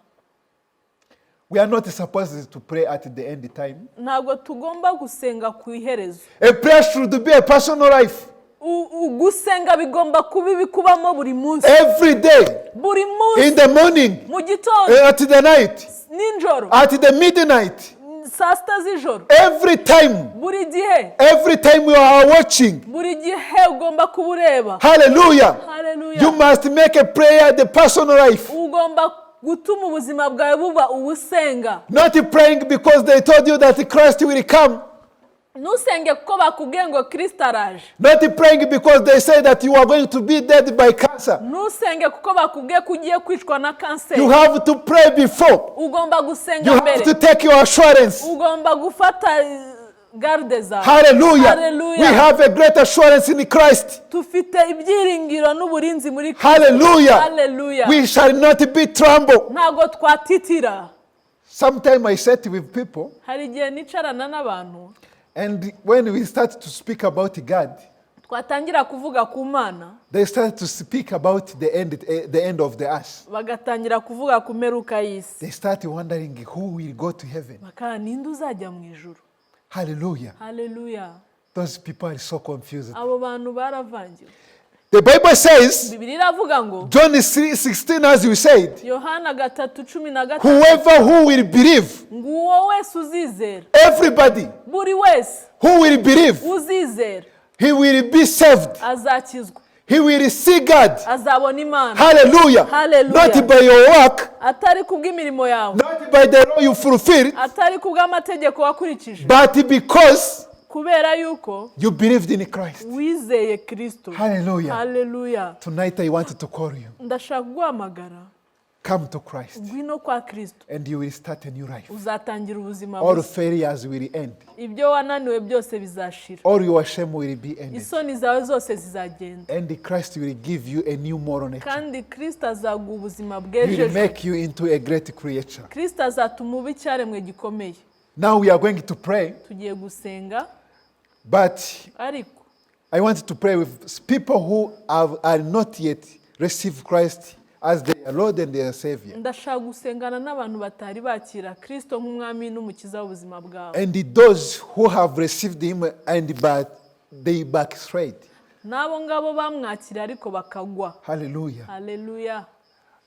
Speaker 1: We are not supposed to pray at the end time.
Speaker 2: Ntabwo tugomba gusenga ku iherezo.
Speaker 1: A prayer should be a personal life.
Speaker 2: Gusenga bigomba kuba ibikubamo buri munsi.
Speaker 1: Every day,
Speaker 2: Buri munsi,
Speaker 1: in the morning,
Speaker 2: mu gitondo,
Speaker 1: at the night,
Speaker 2: nijoro,
Speaker 1: at the midnight,
Speaker 2: saa sita z'ijoro,
Speaker 1: every time,
Speaker 2: buri gihe,
Speaker 1: every time you are watching.
Speaker 2: Buri gihe ugomba kuba ureba.
Speaker 1: Hallelujah.
Speaker 2: Hallelujah.
Speaker 1: You must make a prayer the personal life.
Speaker 2: Ugomba gutuma ubuzima bwawe buba ubusenga.
Speaker 1: Not praying because they told you that Christ will come.
Speaker 2: Ntusenge kuko bakubwiye ngo Kirisito araje.
Speaker 1: Not praying because they say that you are going to be dead by cancer.
Speaker 2: Ntusenge kuko bakubwiye ko ugiye kwicwa na kanseri.
Speaker 1: You have to pray before.
Speaker 2: Ugomba gusenga
Speaker 1: You
Speaker 2: mbere.
Speaker 1: have to take your assurance.
Speaker 2: Ugomba gufata garde zawe.
Speaker 1: Hallelujah.
Speaker 2: Hallelujah.
Speaker 1: We have a great assurance in Christ.
Speaker 2: Tufite ibyiringiro n'uburinzi muri Kristo.
Speaker 1: Hallelujah.
Speaker 2: Hallelujah.
Speaker 1: We shall not be trembled.
Speaker 2: Ntabwo twatitira.
Speaker 1: Sometimes I sit with people,
Speaker 2: Hari igihe nicarana n'abantu,
Speaker 1: and when we start to speak about God,
Speaker 2: twatangira kuvuga ku Mana,
Speaker 1: they start to speak about the end of the earth.
Speaker 2: Bagatangira kuvuga ku mperuka y'isi.
Speaker 1: They start wondering who will go to heaven.
Speaker 2: Bakaba ninde uzajya mu ijuru.
Speaker 1: Hallelujah.
Speaker 2: Haleluya.
Speaker 1: Those people are so confused.
Speaker 2: Abo bantu baravangiwe.
Speaker 1: The Bible says,
Speaker 2: Bibiliya iravuga ngo,
Speaker 1: John 3:16, as we said,
Speaker 2: Yohana 3:13,
Speaker 1: whoever who will believe,
Speaker 2: ngo uwo wese uzizera,
Speaker 1: everybody
Speaker 2: buri wese
Speaker 1: who will believe,
Speaker 2: uzizera,
Speaker 1: he will be saved.
Speaker 2: Azakizwa.
Speaker 1: He will see God.
Speaker 2: Azabona Imana.
Speaker 1: Hallelujah.
Speaker 2: Hallelujah.
Speaker 1: Not by your work,
Speaker 2: Atari kubw'imirimo yawe,
Speaker 1: not by the law you fulfilled,
Speaker 2: atari kubw'amategeko wakurikije,
Speaker 1: but because
Speaker 2: kubera yuko
Speaker 1: you believed in Christ.
Speaker 2: Wizeye Kirisito.
Speaker 1: Hallelujah.
Speaker 2: Haleluya.
Speaker 1: Tonight I want to call you.
Speaker 2: Ndashaka kuguhamagara.
Speaker 1: Come to Christ
Speaker 2: Ngwino kwa Kirisito,
Speaker 1: and you will start a new life.
Speaker 2: uzatangira ubuzima
Speaker 1: All
Speaker 2: bushya.
Speaker 1: failures will end.
Speaker 2: Ibyo wananiwe byose bizashira.
Speaker 1: All your shame will be ended.
Speaker 2: Isoni zawe zose zizagenda.
Speaker 1: And Christ will give you a new moral nature.
Speaker 2: Kandi Kirisito azaguha ubuzima
Speaker 1: He will
Speaker 2: bwejejwe.
Speaker 1: make you into a great creature.
Speaker 2: Kirisito azatuma uba icyaremwe gikomeye.
Speaker 1: Now we are going to pray,
Speaker 2: Tugiye gusenga,
Speaker 1: but
Speaker 2: ariko
Speaker 1: I want to pray with people who are not yet received Christ as their Lord and their Savior.
Speaker 2: Ndashaka gusengana n'abantu batari bakira Kirisito nk'umwami n'umukiza w'ubuzima bwawe.
Speaker 1: And those who have received Him and but they backslide.
Speaker 2: N'abo ngabo bamwakira ariko bakagwa.
Speaker 1: Hallelujah.
Speaker 2: Haleluya.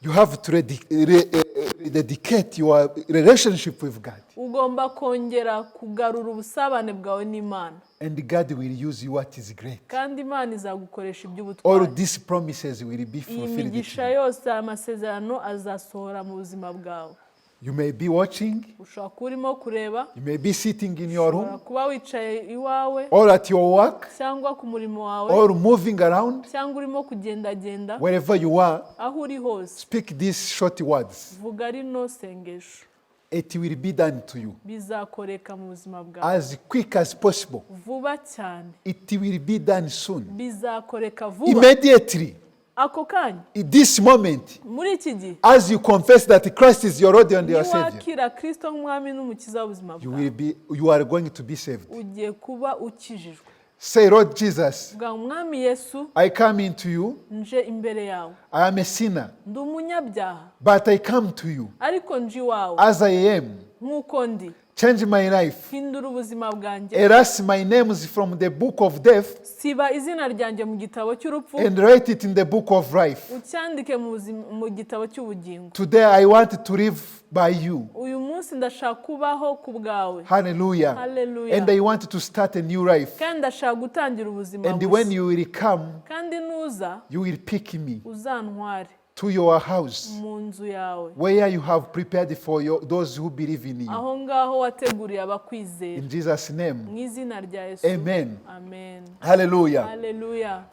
Speaker 1: You have to rededicate your relationship with God.
Speaker 2: Ugomba kongera kugarura ubusabane bwawe n'Imana.
Speaker 1: And God will use you what is great.
Speaker 2: Kandi Imana izagukoresha
Speaker 1: All
Speaker 2: iby'ubutwari.
Speaker 1: These promises will be
Speaker 2: Iyi
Speaker 1: fulfilled to
Speaker 2: migisha
Speaker 1: you.
Speaker 2: yose, aya masezerano azasohora mu buzima bwawe.
Speaker 1: You may be watching,
Speaker 2: Ushobora kuba urimo kureba,
Speaker 1: you may be sitting in your
Speaker 2: ushobora
Speaker 1: room,
Speaker 2: kuba wicaye iwawe,
Speaker 1: or at your work,
Speaker 2: cyangwa ku murimo wawe,
Speaker 1: or moving around,
Speaker 2: cyangwa urimo kugendagenda,
Speaker 1: wherever you are,
Speaker 2: aho uri hose,
Speaker 1: speak these short words.
Speaker 2: Vuga rino sengesho.
Speaker 1: It will be done to you
Speaker 2: Bizakoreka mu buzima bwawe
Speaker 1: as quick as possible.
Speaker 2: Vuba cyane.
Speaker 1: It will be done soon.
Speaker 2: Bizakoreka vuba.
Speaker 1: Immediately,
Speaker 2: Ako kanya,
Speaker 1: in this moment,
Speaker 2: muri iki gihe,
Speaker 1: as you confess that Christ is your Lord and your Savior,
Speaker 2: niwakira Kirisito nk'umwami n'umukiza w'ubuzima
Speaker 1: you
Speaker 2: bwawe,
Speaker 1: will be you are going to be saved.
Speaker 2: Ugiye kuba ukijijwe.
Speaker 1: Say, "Lord Jesus,
Speaker 2: Vuga, "Mwami Yesu,
Speaker 1: I come into you.
Speaker 2: Nje imbere yawe.
Speaker 1: I am a sinner,
Speaker 2: Ndi umunyabyaha,
Speaker 1: but I come to you
Speaker 2: ariko nje iwawe
Speaker 1: as I am.
Speaker 2: Nk'uko ndi.
Speaker 1: Change my life.
Speaker 2: Hindura ubuzima bwanjye.
Speaker 1: Erase my names from the book of death
Speaker 2: Siba izina ryanjye mu gitabo cy'urupfu
Speaker 1: and write it in the book of life.
Speaker 2: Ucyandike mu mu gitabo cy'ubugingo.
Speaker 1: Today I want to live by you.
Speaker 2: Uyu munsi ndashaka kubaho ku bwawe.
Speaker 1: Hallelujah.
Speaker 2: Hallelujah.
Speaker 1: And I want to start a new life.
Speaker 2: Kandi ndashaka gutangira ubuzima
Speaker 1: And when
Speaker 2: bushya.
Speaker 1: You will come,
Speaker 2: Kandi nuza
Speaker 1: you will pick me
Speaker 2: uzantware
Speaker 1: to your house
Speaker 2: mu nzu yawe
Speaker 1: where you have prepared for those who believe in you.
Speaker 2: Aho ngaho wateguriye abakwizera.
Speaker 1: In Jesus' name.
Speaker 2: Mu izina rya Yesu.
Speaker 1: Amen.
Speaker 2: Amen.
Speaker 1: Hallelujah.
Speaker 2: Haleluya.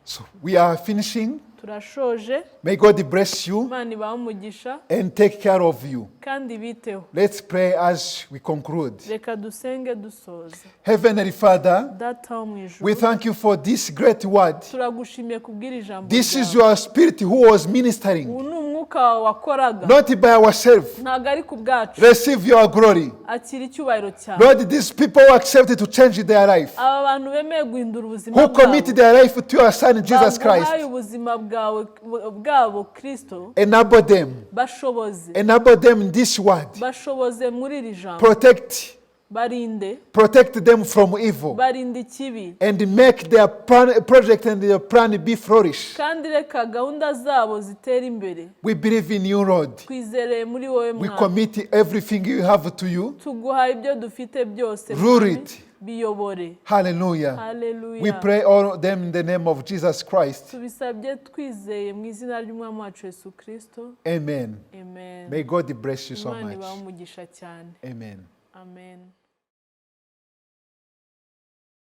Speaker 1: So we are finishing.
Speaker 2: Turashoje.
Speaker 1: May God bless you
Speaker 2: Imana ibahe umugisha
Speaker 1: and take care of you.
Speaker 2: Kandi biteho.
Speaker 1: Let's pray as we conclude.
Speaker 2: Reka dusenge dusoza.
Speaker 1: Heavenly Father,
Speaker 2: Data wo mu ijuru,
Speaker 1: we thank you for this great word.
Speaker 2: Turagushimiye kubw'iri jambo
Speaker 1: This is
Speaker 2: ryawe.
Speaker 1: Your spirit who was ministering,
Speaker 2: Ubu ni umwuka wawe wakoraga
Speaker 1: not by ourselves.
Speaker 2: ntabwo ari ku bwacu.
Speaker 1: Receive your glory.
Speaker 2: Akira icyubahiro cyawe.
Speaker 1: Lord, these people who accepted to change their life,
Speaker 2: Aba bantu bemeye guhindura ubuzima
Speaker 1: who commit
Speaker 2: bwabo
Speaker 1: their life to your Son, Jesus
Speaker 2: baguhaye
Speaker 1: Christ,
Speaker 2: ubuzima bwawe bwabo Kristo
Speaker 1: enable them.
Speaker 2: Bashoboze.
Speaker 1: Enable them in this word.
Speaker 2: Bashoboze muri iri jambo.
Speaker 1: Protect,
Speaker 2: Barinde.
Speaker 1: Protect them from evil
Speaker 2: Barinde ikibi
Speaker 1: and make their plan, project and their plan be flourish.
Speaker 2: Kandi reka gahunda zabo zitere imbere.
Speaker 1: We believe in you, Lord.
Speaker 2: Twizereye muri wowe
Speaker 1: We
Speaker 2: Mwami.
Speaker 1: Commit everything you have to you.
Speaker 2: Tuguhaye ibyo dufite byose
Speaker 1: Rule
Speaker 2: Mwami.
Speaker 1: it.
Speaker 2: Biyobore.
Speaker 1: Hallelujah.
Speaker 2: Haleluya.
Speaker 1: We pray all of them in the name of Jesus Christ.
Speaker 2: Tubisabye twizeye mu izina ry'umwami wacu Yesu Kirisito.
Speaker 1: Amen.
Speaker 2: Amen.
Speaker 1: May God bless you so
Speaker 2: Imana
Speaker 1: much.
Speaker 2: ibahe umugisha cyane.
Speaker 1: Amen.
Speaker 2: Amen.